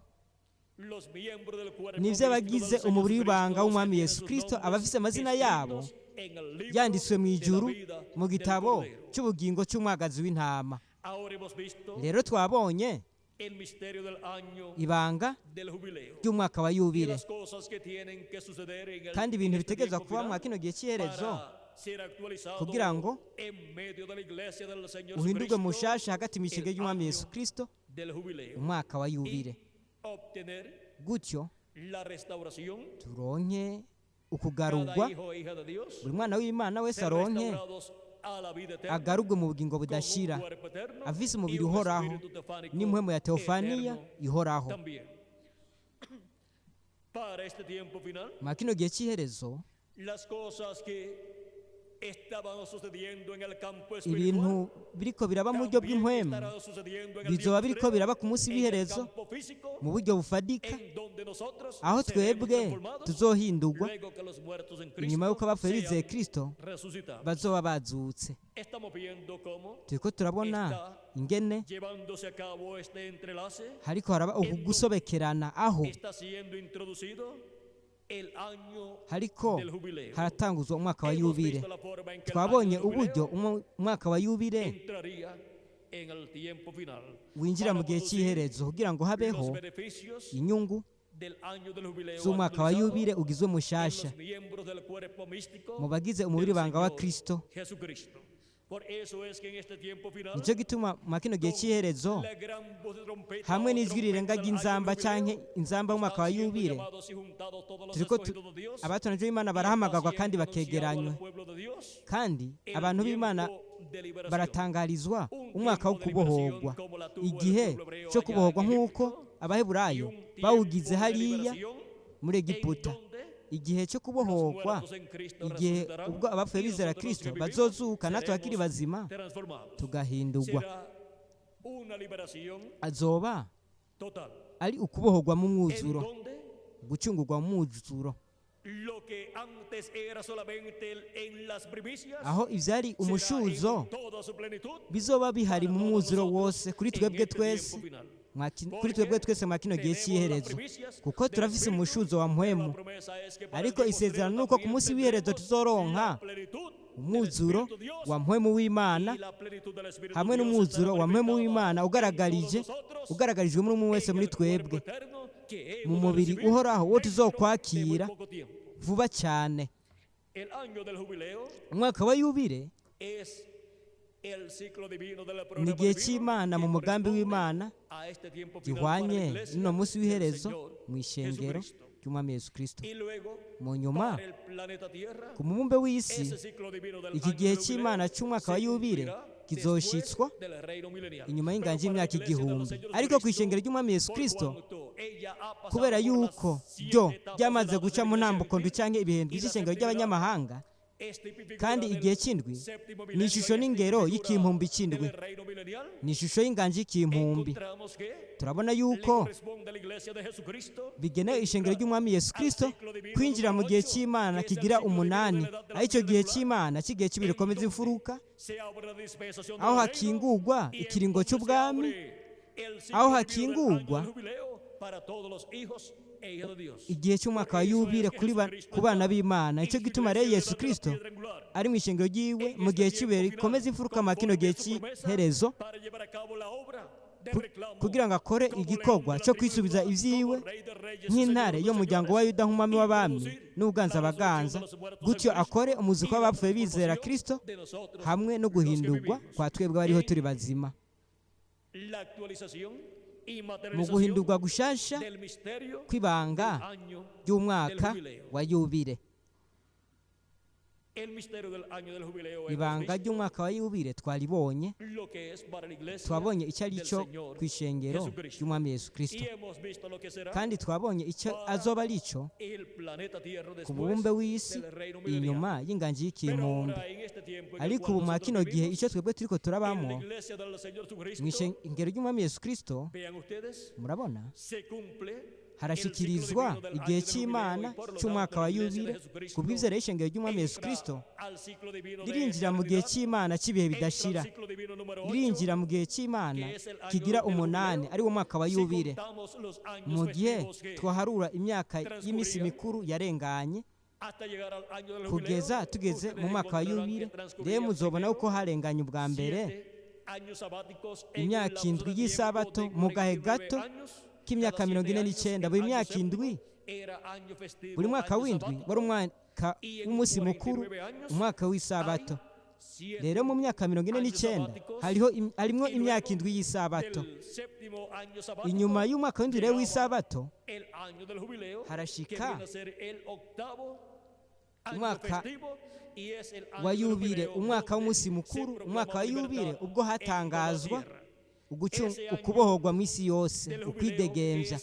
los miembros del cuerpo ni místico del iby'abagize Señor umubiri Jesucristo, w'ibanga los que w'umwami tienen Yesu sus Kristo, nombres abafise amazina yabo escritos en el libro yanditswe mu de la ijuru vida mu del gitabo Cordero. cy'ubugingo cy'umwagazi w'intama. Ahora hemos visto Rero twabonye el misterio del año ibanga del jubileo ry'umwaka wa y yubile, las cosas que tienen que suceder en el kandi en ibintu este bitegerezwa tiempo kuba mwa final kino gihe cy'iherezo para ser actualizado kugira ngo en medio de la iglesia del Señor uhindurwe Jesucristo mushasha hagati mu ishengero el ry'umwami Yesu año Kristo del jubileo umwaka wa y yubile, obtener gutyo la restauración turonke cada ukugarurwa, hijo e hija de Dios buri mwana w'Imana wese ser aronke restaurados a la vida eterna agarurwe mu bugingo con un budashira, cuerpo eterno afise y umubiri un uhoraho espíritu teofánico n'impwemu ya teofaniya eterno ihoraho. también. Para este tiempo final, Mwa kino gihe cy'iherezo las cosas que estaban sucediendo en el campo espiritual ibintu biriko biraba mu buryo también bw'impwemu estarán sucediendo en el día bizoba biriko postrero, biraba ku munsi en el w'iherezo campo físico, mu buryo bufadika, en donde nosotros aho seremos twebwe transformados tuzohindurwa luego que los muertos en inyuma y'uko Cristo abapfuye bizeye sean Kristo resucitados. bazoba bazutse. Estamos viendo cómo Turiko turabona ingene llevándose a cabo este entrelace hariko haraba uku gusobekerana, aho está siendo introducido el año hariko del jubileo. haratanguzwa umwaka wa Hemos yubile. visto la forma en que el año Twabonye del jubileo uburyo umwaka wa yubile entraría en el tiempo final winjira para mu gihe producir cy'iherezo kugira ngo habeho los beneficios inyungu del año del jubileo z'umwaka wa actualizado yubile ugizwe en mushasha los miembros del cuerpo místico mu bagize umubiri del banga wa Señor Kristo. Jesucristo. Nicyo gituma mu kino gihe cy'iherezo, hamwe n'ijwi rirenga ry'inzamba cyangwa inzamba y'umwaka wa yubile, turiko abatonejwe b'Imana barahamagarwa kandi bakegeranywa, kandi abantu b'Imana baratangarizwa umwaka wo kubohorwa, igihe cyo kubohorwa nk'uko Abaheburayo bawugize hariya muri Egiputa, igihe cyo kubohorwa, igihe ubwo abapfuye bizera Kristo bazozuka natwe abakiri bazima tugahindurwa. Azoba ari ukubohorwa mu mwuzuro, gucungurwa mu mwuzuro, aho ibyari umushuzo bizoba bihari mu mwuzuro wose kuri twebwe twese, kuri twebwe twese mwa kino gihe cy'iherezo, kuko turafise umushuzo wa mpwemu. Ariko isezerano nuko ku munsi w'iherezo tuzoronka umwuzuro wa mpwemu w'Imana, hamwe n'umwuzuro wa mpwemu w'Imana ugaragarijwe muri umwe wese muri twebwe mu mubiri uhoraho wo tuzokwakira vuba cyane. Umwaka wa yubile ni igihe cy'Imana mu mugambi w'Imana gihwanye n'uno munsi w'iherezo mu ishengero ry'Umwami Yesu Kristo. Mu nyuma ku mubumbe w'isi, iki gihe cy'Imana cy'umwaka wa yubile kizoshitswa inyuma y'inganji y'imyaka 1000. Ariko ku ishengero ry'Umwami Yesu Kristo, kubera yuko ryo ryamaze guca mu ntambuko ndwi cyangwa ibihembwe by'ishengero ry'abanyamahanga, kandi igihe cy'indwi ni ishusho n'ingero y'ikimpumbi cy'indwi, ni ishusho y'inganji y'ikimpumbi. Turabona yuko bigenewe ishengero ry'Umwami Yesu Kristo kwinjira mu gihe cy'Imana kigira 8, aho icyo gihe cy'Imana cy'igihe cy'ibiri bikomeza imfuruka, aho hakingurwa ikiringo cy'ubwami, aho hakingurwa igihe cy'umwaka wa yubile ku bana b'Imana. Nicyo gituma rero Yesu Kristo ari mu ishengero ry'iwe mu gihe cy'ibihe rikomeza imfuruka mwa kino gihe cy'iherezo, kugira ngo akore igikorwa cyo kwisubiza ibyiwe nk'intare y'umuryango wa Yuda, nk'umwami w'abami n'ubuganza baganza, gutyo akore umuzuko w'abapfuye bizera Kristo hamwe no guhindurwa kwa twebwe abariho turi bazima, mu guhindurwa gushasha kw'ibanga ry'umwaka wa yubile. Ibanga ry'umwaka wa yubile twaribonye, twabonye icyo ari cyo ku ishengero ry'Umwami Yesu Kristo, kandi twabonye icyo azoba ari cyo ku mubumbe w'isi inyuma y'inganji y'ikimpumbi. Ariko ubu mwa kino gihe icyo twebwe turiko turabamo mu ishengero ry'Umwami Yesu Kristo, murabona harashikirizwa igihe cy'Imana cy'umwaka wa yubile. Ku bw'izere y'ishengero ry'Umwami Yesu Kristo ririnjira mu gihe cy'Imana cy'ibihe bidashira, ririnjira mu gihe cy'Imana kigira 8, ari wo mwaka wa yubile. Mu gihe twaharura imyaka y'iminsi mikuru yarenganye kugeza tugeze mu mwaka wa yubile, rero muzobona uko harenganye ubwa mbere imyaka 7 y'isabato mu gahe gato k'imyaka 49. Buri myaka 7, buri mwaka w'indwi wari umwaka w'umunsi mukuru, umwaka w'isabato. Rero mu myaka 49 hariho harimwo imyaka 7 y'isabato. Inyuma y'umwaka w'indwi rero w'isabato harashika umwaka wa yubile, umwaka w'umunsi mukuru, umwaka wa yubile ubwo hatangazwa ukubohorwa mu isi yose, ukwidegembya.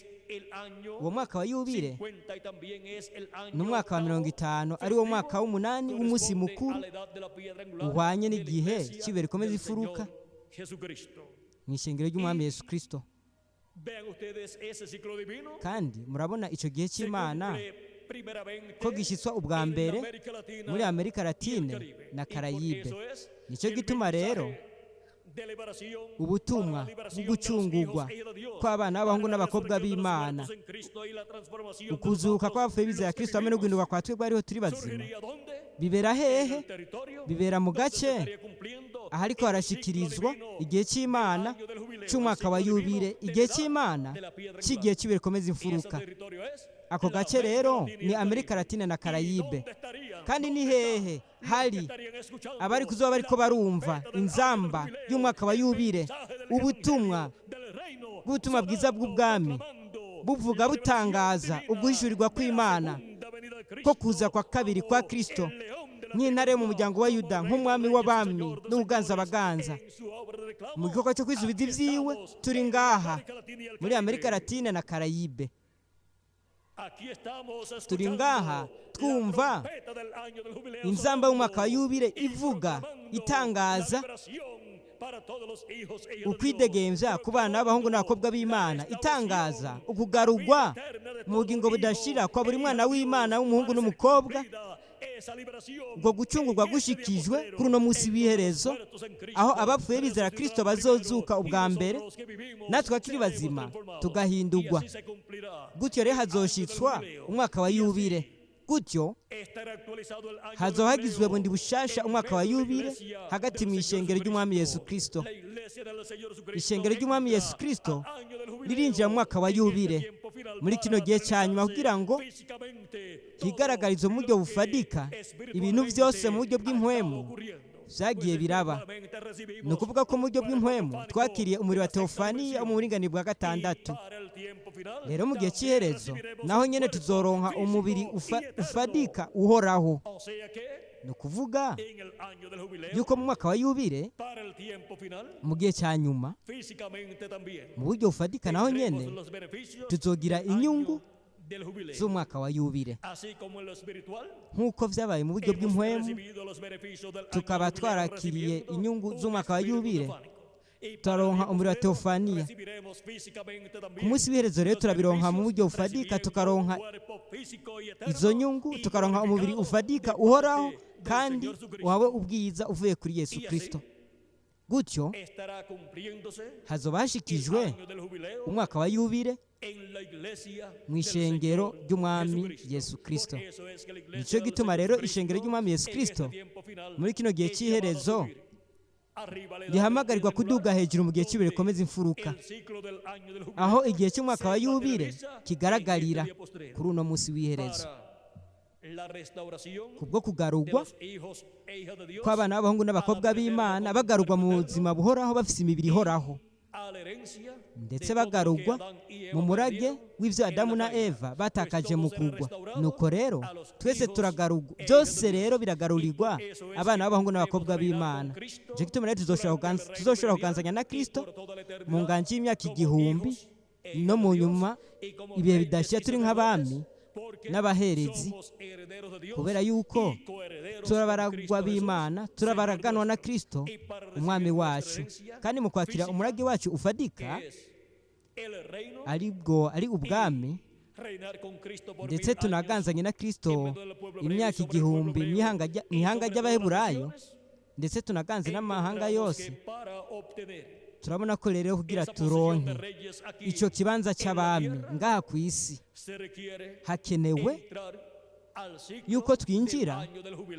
Uwo mwaka wa yubile ni umwaka wa 50, ari wo mwaka w'8 w'umunsi mukuru uhwanye n'igihe cy'ibihe rikomeza imfuruka mu ishengero ry'Umwami Yesu Kristo. Kandi murabona icyo gihe cy'Imana ko gishyitswa ubwa mbere muri Amerika Latine na Karayibe. Nicyo gituma rero ubutumwa bwo gucungurwa kw'abana b'abahungu n'abakobwa b'Imana, ukuzuka kw'abapfuye bizera Kristo hamwe no guhinduka kwa twebwe ariho turi bazima, bibera hehe? Bibera mu gace ahariko harashikirizwa igihe cy'Imana cy'umwaka wa yubile, igihe cy'Imana cy'igihe cy'ibihe rikomeza imfuruka. Ako gace rero ni Amerika Latine na Karayibe. Kandi ni hehe hari abari kuzoba bariko barumva inzamba y'umwaka wa yubile, ubutumwa bw'ubutumwa bwiza bw'ubwami buvuga butangaza uguhishurirwa kw'Imana ko kuza kwa kabiri kwa Kristo nk'intare yo mu muryango wa Yuda, nk'umwami w'abami n'ubuganza abaganza mu gikorwa cyo kwisubiza ibyiwe? Turi ngaha muri Amerika Latine na Karayibe, turi ngaha twumva inzamba y'umwaka wa yubile ivuga itangaza ukwidegembya ku bana b'abahungu n'abakobwa b'Imana, itangaza ukugarugwa mu bugingo budashira kwa buri mwana w'Imana w'umuhungu n'umukobwa, ngo gucungurwa gushikijwe kuri uno munsi w'iherezo, aho abapfuye bizera Kristo bazozuka ubwa mbere, natwe akiri bazima tugahindurwa. Gutyo rero hazoshitswa umwaka wa yubile. Gutyo hazoba hagizwe bundi bushasha umwaka wa yubile hagati mu ishengero ry'Umwami Yesu Kristo. Ishengero ry'Umwami Yesu Kristo ririnjira mu mwaka wa yubile muri kino gihe cya nyuma, kugira ngo higaragarize mu buryo bufadika ibintu byose mu buryo bw'impwemu byagiye biraba. Ni ukuvuga ko mu buryo bw'impwemu twakiriye umuriro wa teofaniya wo mu buringanire bwa gatandatu. Rero mu gihe cy'iherezo naho nyine tuzoronka umubiri ufadika uhoraho. Ni ukuvuga yuko mu mwaka wa yubile, mu gihe cya nyuma, mu buryo bufadika naho nyine tuzogira inyungu z'umwaka wa yubile, nk'uko byabaye mu buryo bw'impwemu, tukaba twarakiriye inyungu z'umwaka wa yubile, turaronka umuriro wa teofaniya. Ku munsi w'iherezo rero turabironka mu buryo bufadika, tukaronka izo nyungu, tukaronka umubiri ufadika uhoraho kandi wawe ubwiza uvuye kuri Yesu Kristo. Gutyo hazoba hashikijwe umwaka wa yubile mu ishengero ry'Umwami Yesu Kristo. Nicyo gituma rero ishengero ry'Umwami Yesu Kristo muri kino gihe cy'iherezo rihamagarirwa kuduga hejuru mu gihe cy'ibiro rikomeza imfuruka, aho igihe cy'umwaka wa yubile kigaragarira kuri uno munsi w'iherezo, kubwo kugarugwa kw'abana b'abahungu n'abakobwa b'Imana, bagarugwa mu buzima buhoraho bafise imibiri ihoraho, ndetse bagarugwa mu murage w'ibyo Adamu na Eva batakaje mu kugwa. Nuko rero twese turagarugwa, byose rero biragarurirwa abana b'abahungu n'abakobwa b'Imana. Nicyo gituma rero tuzoshobora kuganzanya na Kristo mu nganji y'imyaka 1000 no mu nyuma ibihe bidashira, turi nk'abami n'abaherezi, kubera yuko turabaragwa b'Imana, turabaraganwa na Kristo umwami wacu. Kandi mu kwakira umurage wacu ufadika, aribwo ari ubwami, ndetse tunaganzanye na Kristo imyaka 1000 mu ihanga ry'Abaheburayo, ndetse tunaganze n'amahanga yose. Turabona ko rero kugira turonke icyo kibanza cy'abami ngaha ku isi, hakenewe yuko twinjira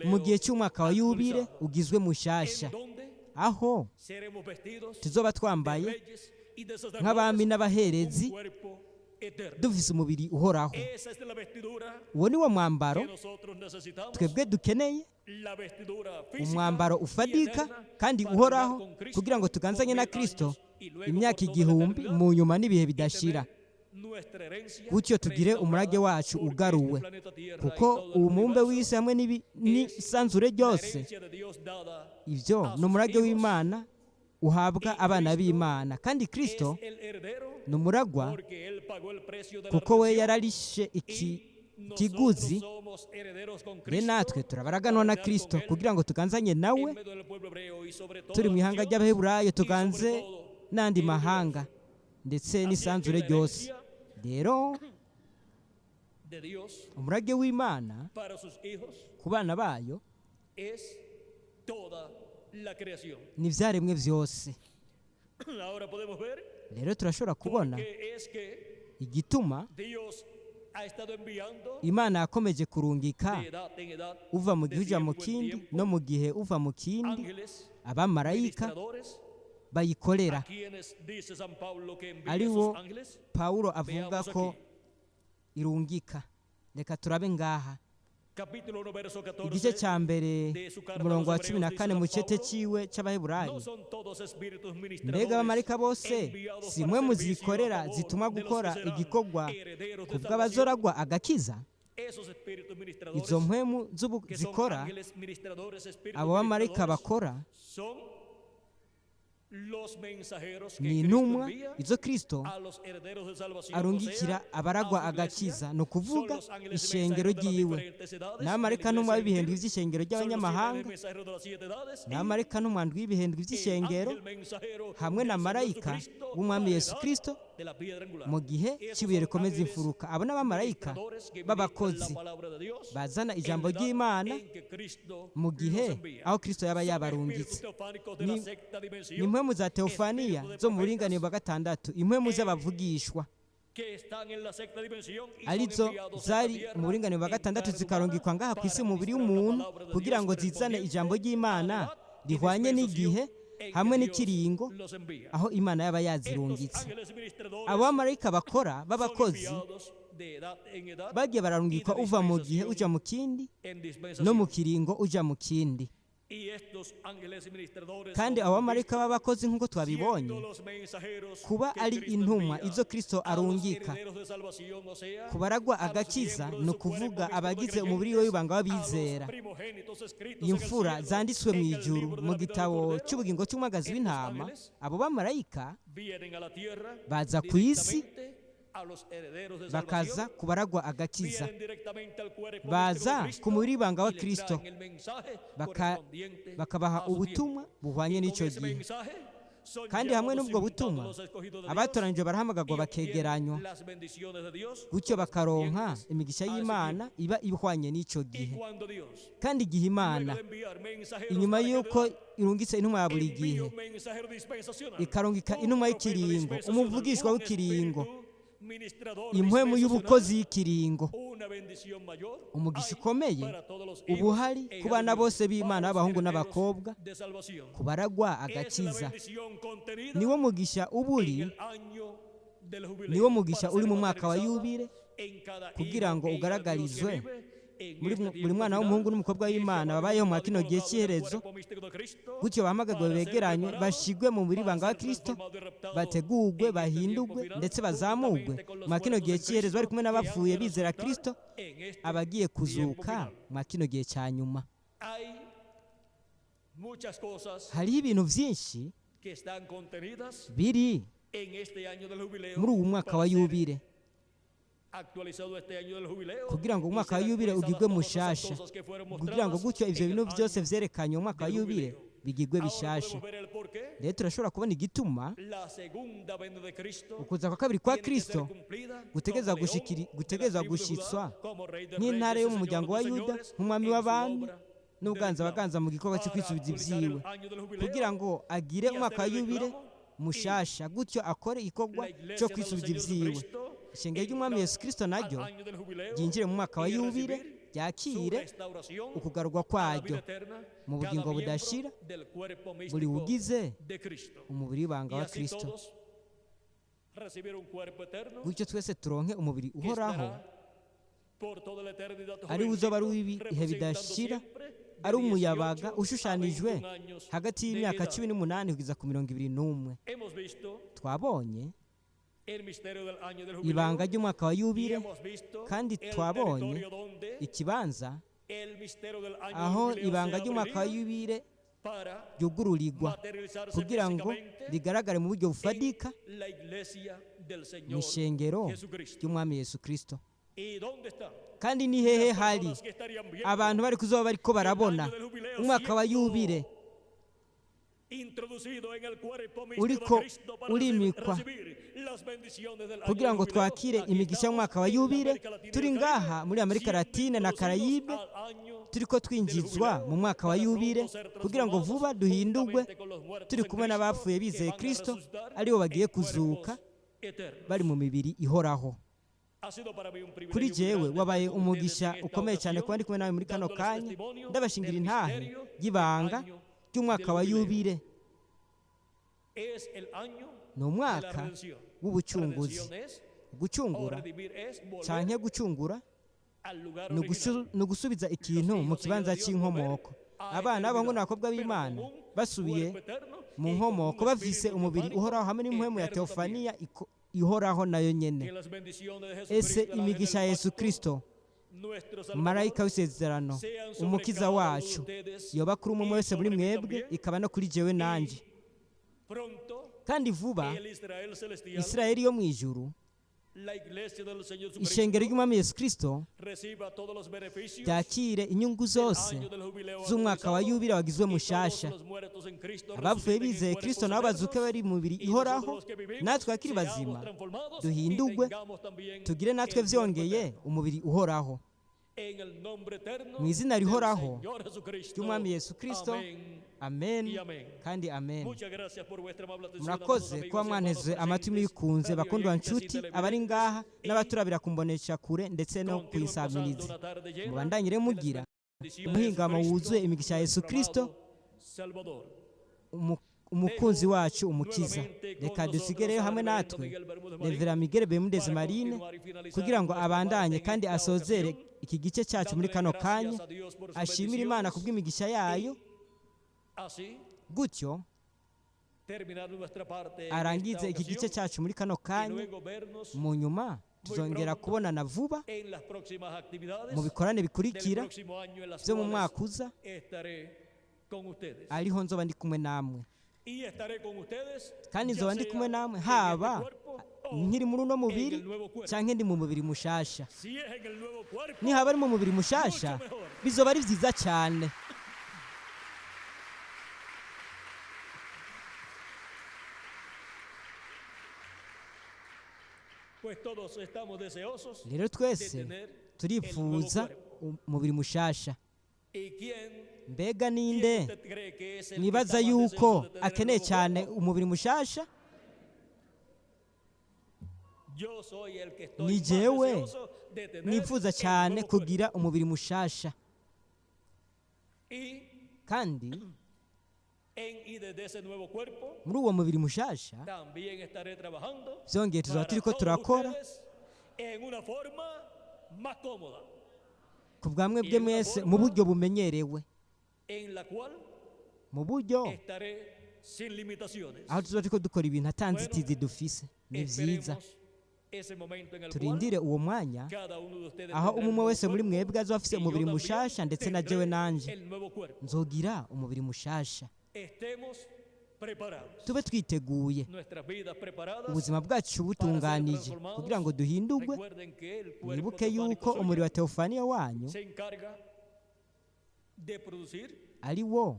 mu gihe cy'umwaka wa yubile ugizwe mushasha, aho tuzoba twambaye nk'abami n'abaherezi, dufise umubiri uhoraho. Uwo ni wo mwambaro twebwe dukeneye, umwambaro ufadika kandi uhoraho, kugira ngo tuganzanye na Kristo imyaka 1000 mu nyuma n'ibihe bidashira. Gutyo tugire umurage wacu ugaruwe, kuko uwo mubumbe w'isi hamwe n'isanzure ryose, ibyo ni umurage w'Imana uhabwa abana b'Imana. Kandi Kristo ni umuragwa, kuko we yararishe ikiguzi, re natwe turabaraganwa na Kristo kugira ngo tuganzanye nawe turi mu ihanga ry'Abaheburayo, tuganze n'andi mahanga ndetse n'isanzure ryose. Rero umurage w'Imana ku bana bayo ni ibyaremwe byose. Rero turashobora kubona igituma Imana yakomeje kurungika uva mu gihe ujya mu kindi, no mu gihe uva mu kindi, abamarayika bayikorera, ari bo Pawulo avuga ko irungika. Reka turabe ngaha. Capítulo 1, verso 14. Igice cya mbere, umurongo wa 14 mu cete ciwe c'Abaheburayo: No son todos espíritus Mbega ministradores abamarayika bose enviados si para mwe servicio a muzikorera favor zituma de los gukora que serán igikorwa herederos de ku salvación? bw'abazoragwa agakiza? Esos espíritus ministradores Izo mpwemu que son zikora, ángeles ministradores, espíritus abo bamarayika ministradores, bakora son los mensajeros que ni Cristo intumwa envía izo Kristo a los herederos de salvación, o arungikira sea, abaragwa a su iglesia. agakiza, ni ukuvuga Son los ángeles ishengero mensajeros de las ryiwe, diferentes edades de la n'abamarayika ntumwa iglesia b'ibihindwi gentil, vy'ishengero son los siete ry'abanyamahanga, mensajeros de las siete edades y n'abamarayika ntumwa ndwi y'ibihindwi el vy'ishengero, ángel mensajero hamwe del na Señor marayika Jesucristo w'umwami para Yesu la edad Kristo de la piedra angular. mu gihe Esos cy'ibuye son rikomeza ángeles imfuruka. Abo n'abamarayika ministradores que ministran b'abakozi la palabra de Dios bazana en ijambo la edad ry'Imana en que Cristo mu gihe los envía. aho Kristo yaba Son yabarungitse. espíritus teofánicos de la Ni sexta dimensión, ni impwemu za teofaniya espíritus de zo mu buringanire profetas bwa gatandatu, impwemu z'abavugishwa que están en la sexta dimensión y son arizo enviados a esta zari tierra mu buringanire bwa en gatandatu carne zikarungikwa humana ngaha ku isi para mu mubiri ministrar la w'umuntu palabra de kugira Dios ngo zizane correspondiente ijambo a la ry'Imana edad y rihwanye n'igihe dispensación en que hamwe Dios n'ikiringo los envía. aho Imana yaba Estos yazirungitse. ángeles ministradores Abo bamarayika bakora son b'abakozi enviados de edad en edad bagiye y bararungikwa de uva mu gihe dispensación uja mu kindi en no mu dispensación. kiringo uja mu kindi. Y estos ángeles ministradores, Kandi como abo hemos bamarayika visto, b'abakozi nk'uko twabibonye, siendo los mensajeros kuba que ari Cristo intumwa envía izo Kristo a los arungika herederos de salvación, o sea, ku baragwa a los agakiza, miembros de ni su cuerpo ukuvuga místico de abagize umubiri creyentes, w'ibanga a los w'abizera, primogénitos escritos en el imfura cielo, zanditswe mu en el ijuru libro de mu la vida del gitabo Cordero, cy'ubugingo cy'umwagazi estos w'intama, ángeles abo bamarayika vienen a la tierra baza ku isi directamente a los herederos de bakaza salvación, ku baragwa agakiza, vienen directamente al cuerpo místico de baza ku Cristo mubiri w'ibanga wa y le Kristo, traen el mensaje correspondiente bakabaha a su tiempo. ubutumwa buhwanye Y con n'icyo ese gihe. mensaje son Kandi hamwe llamados y n'ubwo juntados butumwa los escogidos de Dios abatoranijwe barahamagarwa y obtienen bakegeranywa, las bendiciones de Dios gutyo bakaronka correspondientes imigisha a ese y'Imana tiempo. iba ihwanye n'icyo Y gihe. cuando Dios, Kandi igihe luego Imana de enviar mensajeros inyuma para cada y'uko edad, irungitse intumwa ya buri envía gihe un mensajero dispensacional, ikarungika un intumwa profeta y'ikiringo, dispensacional, umuvugishwa un w'ikiringo, espíritu ministrador impwemu dispensacional, y'ubukozi y'ikiringo, una bendición mayor umugisha hay ukomeye para todos los uba hijos uhari e ku hijas de bana Dios, bose para b'Imana los b'abahungu herederos n'abakobwa, de salvación. ku baragwa Es la agakiza. bendición contenida Niwo mugisha uba en uri el año del niwo jubileo mugisha para uri ser mu mwaka wa materializada yubile en cada kugira hijo ngo e hija de Dios que ugaragarizwe vive en muri este buri tiempo mwana final w'umuhungu n'umukobwa y es w'Imana llamado y babayeho mwa juntado y kino gihe colocado en el cy'iherezo, cuerpo místico de Cristo gutyo bahamagarwe para ser begeranywe preparados, bashigwe mu mubiri para w'ibanga wa ser Kristo, transformado y raptado bategurwe en este tiempo bahindurwe final ndetse bazamurwe juntamente con los mwa kino muertos gihe en cy'iherezo bari Cristo kumwe que han n'abapfuye de bizera resucitar Kristo, en este abagiye tiempo kuzuka final. mwa kino gihe cya nyuma. Hay muchas cosas Hariho ibintu byinshi que están contenidas biri en este año del jubileo muri uwu mwaka para wa ser yubile actualizado este año del jubileo kugira ngo y umwaka wa ser yubile actualizadas ugirwe todas esas mushasha, cosas que fueron kugira ngo mostradas gutyo ivyo en el bintu byose año vyerekanye mu mwaka wa del yubile jubileo. bigirwe Ahora bishasha. podemos ver el porqué Rero turashobora kubona igituma la segunda venida de Cristo ukuza kwa kabiri kwa tiene que ser Kristo cumplida gutegerezwa como león de la gutegerezwa tribu de Judá, gushitswa como rey de nk'intare reyes yo y mu señor muryango de wa Yuda, señores, nk'umwami en su w'abami obra de n'ubwanza reclamo, baganza mu gikorwa cyo para kwisubiza actualizar el ivyiwe, año del kugira jubileo ngo agire y umwaka wa hacer el yubile reclamo y mushasha, gutyo akore igikorwa la cyo iglesia de los kwisubiza Señor ivyiwe. Jesucristo Ishengero ry'umwami entra Yesu Kristo al naryo año del jubileo ryinjire mu mwaka wa y yubile, recibir su ryakire restauración ukugarurwa a la vida kwaryo eterna, mu cada bugingo miembro budashira, del cuerpo buri místico wugize de Cristo. umubiri w'ibanga Y wa así Kristo, todos recibir un cuerpo eterno gutyo twese turonke umubiri que uhoraho estará por toda la eternidad ari uzoba ari jovencito, uw'ibihe representando bidashira, siempre de ari umuyabaga 18 a ushushanijwe 21 años hagati de y'imyaka edad. 18 kugeza ku 21. Hemos visto Twabonye el misterio del año del ibanga jubileo ry'umwaka wa y yubile, hemos visto kandi el twabonye territorio donde ikibanza el misterio del año del aho jubileo se ibanga ry'umwaka wa abriría yubile para ryugururirwa materializarse kugira ngo físicamente rigaragare mu buryo bufatika en la iglesia del mu Señor ishengero Jesucristo. ry'umwami Yesu Kristo. ¿Y dónde están Kandi ni hehe las hari personas que estarían viendo abantu bari kuzoba bariko el barabona año del jubileo umwaka wa siendo yubile introducido en el cuerpo místico de uriko Cristo para urimikwa recibir las bendiciones del año kugira del ngo jubileo? twakire Aquí imigisha estamos y'umwaka wa en la yubile, América Latina y turi el ngaha Caribe muri Amerika siendo Latine na introducidos Karayibe, al año turiko del twinjizwa jubileo mu mwaka wa para yubile pronto ser kugira ngo transformados vuba duhindurwe juntamente con los muertos turi en kumwe Cristo n'abapfuye que bizeye van a Kristo resucitar aribo bagiye en kuzuka cuerpos eternos. bari mu mibiri ihoraho. Ha sido para mí un Kuri privilegio muy jewe grande estar wabaye con ustedes umugisha en esta ukomeye cyane ocasión, kuba ndi kumwe nawe muri kano dándoles kanya, testimonio ndabashingira del intahe misterio del y'ibanga año ry'umwaka del wa jubileo. yubile. Es el año Ni de la umwaka redención. w'ubucunguzi. Redención es, o Gucungura redimir es volver canke gucungura al lugar Ni original. ni ugusubiza ikintu mu kibanza cy'inkomoko. Abana b'abahungu n'abakobwa b'Imana basubiye mu nkomoko bafise umubiri uhoraho hamwe n'impwemu ya teofaniya ihoraho nayo nyene. Que las bendiciones de Ese Jesucristo, el ángel imigisha ya del Yesu pacto, Kristo, nuestro Salvador, marayika w'isezerano, umukiza wacu, yoba kuri umwe wese muri mwebwe, ikaba no kuri jewe nanje. Pronto Kandi vuba el Israel celestial, Isirayeli yo mu ijuru, la iglesia del Señor ishengero Jesucristo, ry'umwami Yesu Kristo, reciba todos los beneficios ryakire inyungu zose año del jubileo z'umwaka wa actualizado, yubile wagizwe y todos mushasha. los muertos en Cristo Abapfuye resuciten en bizeye cuerpos Kristo nabo bazuke eternos, bari mu mibiri y ihoraho, nosotros los que vivimos natwe abakiri seamos bazima transformados y duhindurwe, tengamos también tugire natwe el cuerpo vyongeye eterno. umubiri uhoraho. En el nombre eterno Mu izina del rihoraho Señor Jesucristo. ry'umwami Yesu Kristo. Amén. Amen Y amen. kandi amen. Muchas gracias por vuestra amable atención, Murakoze amados kuba amigos y mwanteze hermanos amatwi presentes, muyikunze, radio bakundwa oyentes y nshuti abari televidentes, ngaha y n'abaturabira kumbonesha kure ndetse no continúen pasando kuyisamiriza. una tarde llena Mubandanyire de las mugira bendiciones de umuhingamo Jesucristo, wuzuye imigisha ya Yesu nuestro Kristo, amado Salvador. umukunzi wacu umukiza. Reka dusigereyo hamwe natwe Revera Miguel Bermudez Marine kugira ngo abandanye kandi asozere iki gice cyacu muri kano kanya, ashimire Imana kubw'imigisha yayo, Así gutyo terminar nuestra parte en arangize esta iki gice ocasión cyacu muri kano y kanya. luego vernos Mu nyuma tuzongera kubonana vuba en las próximas actividades mu bikorane del bikurikira próximo año en las byo mu cuales mwaka uza, estaré con ustedes. ariho nzoba ndi kumwe namwe. Y estaré con ustedes Kandi ya nzoba ndi sea kumwe namwe en haba este cuerpo o nkiri muri uno mubiri en el nuevo cuerpo. canke ndi mu mubiri mushasha. Si es en el nuevo cuerpo, Nihaba ari mu mubiri mushasha bizoba ari vyiza cyane. pues todos estamos deseosos Rero de twese tener el nuevo turifuza cuerpo. umubiri mushasha. ¿Y quién, Mbega quién ninde usted cree que es el que mwibaza está más yuko deseoso de tener el akeneye nuevo cyane cuerpo? umubiri mushasha? Yo soy el que estoy Ni más jewe deseoso de tener nifuza el cyane nuevo cuerpo. kugira umubiri mushasha. Y Kandi en y desde ese nuevo cuerpo muri uwo mubiri mushasha también estaré trabajando byongeye tuzaba para turiko todos turakora ustedes en una forma más cómoda, ku bwa mwebwe mwese mu buryo bumenyerewe, en la cual mu buryo estaré sin limitaciones. aho tuzoba turiko dukora ibintu ata nzitizi dufise. Ni vyiza. Esperemos ese momento en el cual Turindire uwo mwanya cada uno de ustedes aho tendrá el umwe nuevo wese muri cuerpo mwebwe azoba afise y yo umubiri también mushasha ndetse na tendré jewe nanje el nuevo cuerpo. nzogira umubiri mushasha. Estemos preparados, Tube twiteguye, nuestras vidas preparadas ubuzima bwacu para ser butunganije transformados. kugira ngo duhindurwe. Recuerden que el cuerpo Mwibuke teofánico yuko suyo umubiri wa teofaniya wanyu se encarga de producir ari wo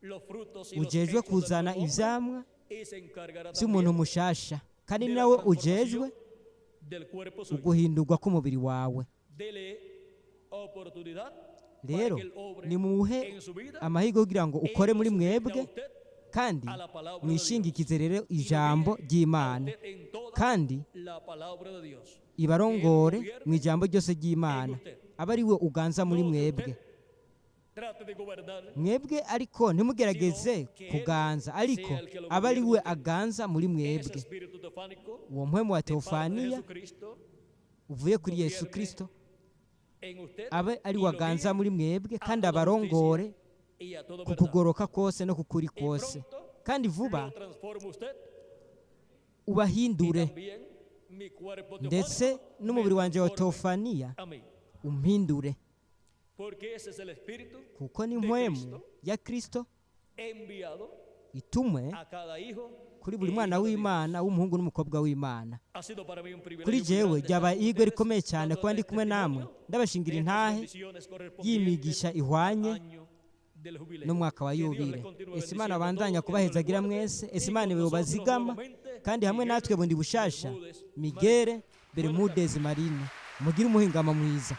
los frutos y los ujejwe hechos del kuzana nuevo hombre ivyamwa y se encargará vy'umuntu también mushasha, kandi de ni la nawe ujejwe transformación del cuerpo suyo. uguhindurwa k'umubiri wawe. Dele oportunidad para Rero que él obre nimuhe en su vida amahirwe kugira ngo e ukore lo muri sujete a mwebwe, usted kandi a la palabra de Dios. mwishingikize rero Y lo ijambo guíe a ry'Imana, usted en toda kandi la palabra de Dios. ibarongore Que él mu ijambo ryose en ry'Imana, usted. abe ari we uganza muri No que mwebwe. usted trate de gobernar, Mwebwe ariko ntimugerageze sino que él kuganza, ariko sea el que lo abe ari gobierne we usted. aganza muri Ese mwebwe. espíritu teofánico Uwo mpwemu wa de parte de teofaniya Jesucristo uvuye kuri Yesu gobierne Kristo en usted abe ari y we lo aganza guíe muri mwebwe, a kandi toda abarongore justicia y a toda ku verdad. kugoroka kose no ku kuri Y kose. pronto Kandi vuba lo transforma usted y ubahindure, también mi cuerpo ndetse teofánico me n'umubiri wanje wa transforme teofaniya a mí. umpindure, Porque ese es el espíritu kuko ni de mpwemu Cristo ya Kristo enviado itumwe a cada hijo kuri buri e mwana hija de Dios. w'Imana w'umuhungu n'umukobwa w'Imana. Ha sido para mí un Kuri privilegio muy jewe grande estar ryabaye con igwe ustedes rikomeye cyane kuba ndi dándoles kumwe namwe testimonio ndabashingira de estas intahe bendiciones correspondientes y'imigisha al ihwanye año del jubileo. n'umwaka wa Que Dios les yubile. continúe Ese Imana bendiciendo a abandanya todos, que Dios les kubahezagira guarde mwese, ese y Imana con nosotros ibobazigama, nuevamente kandi hamwe Miguel natwe bundi bushasha Bermúdez Marín. Miguel Buenas tardes. Bermudez Marine. Mugire umuhingamo mwiza.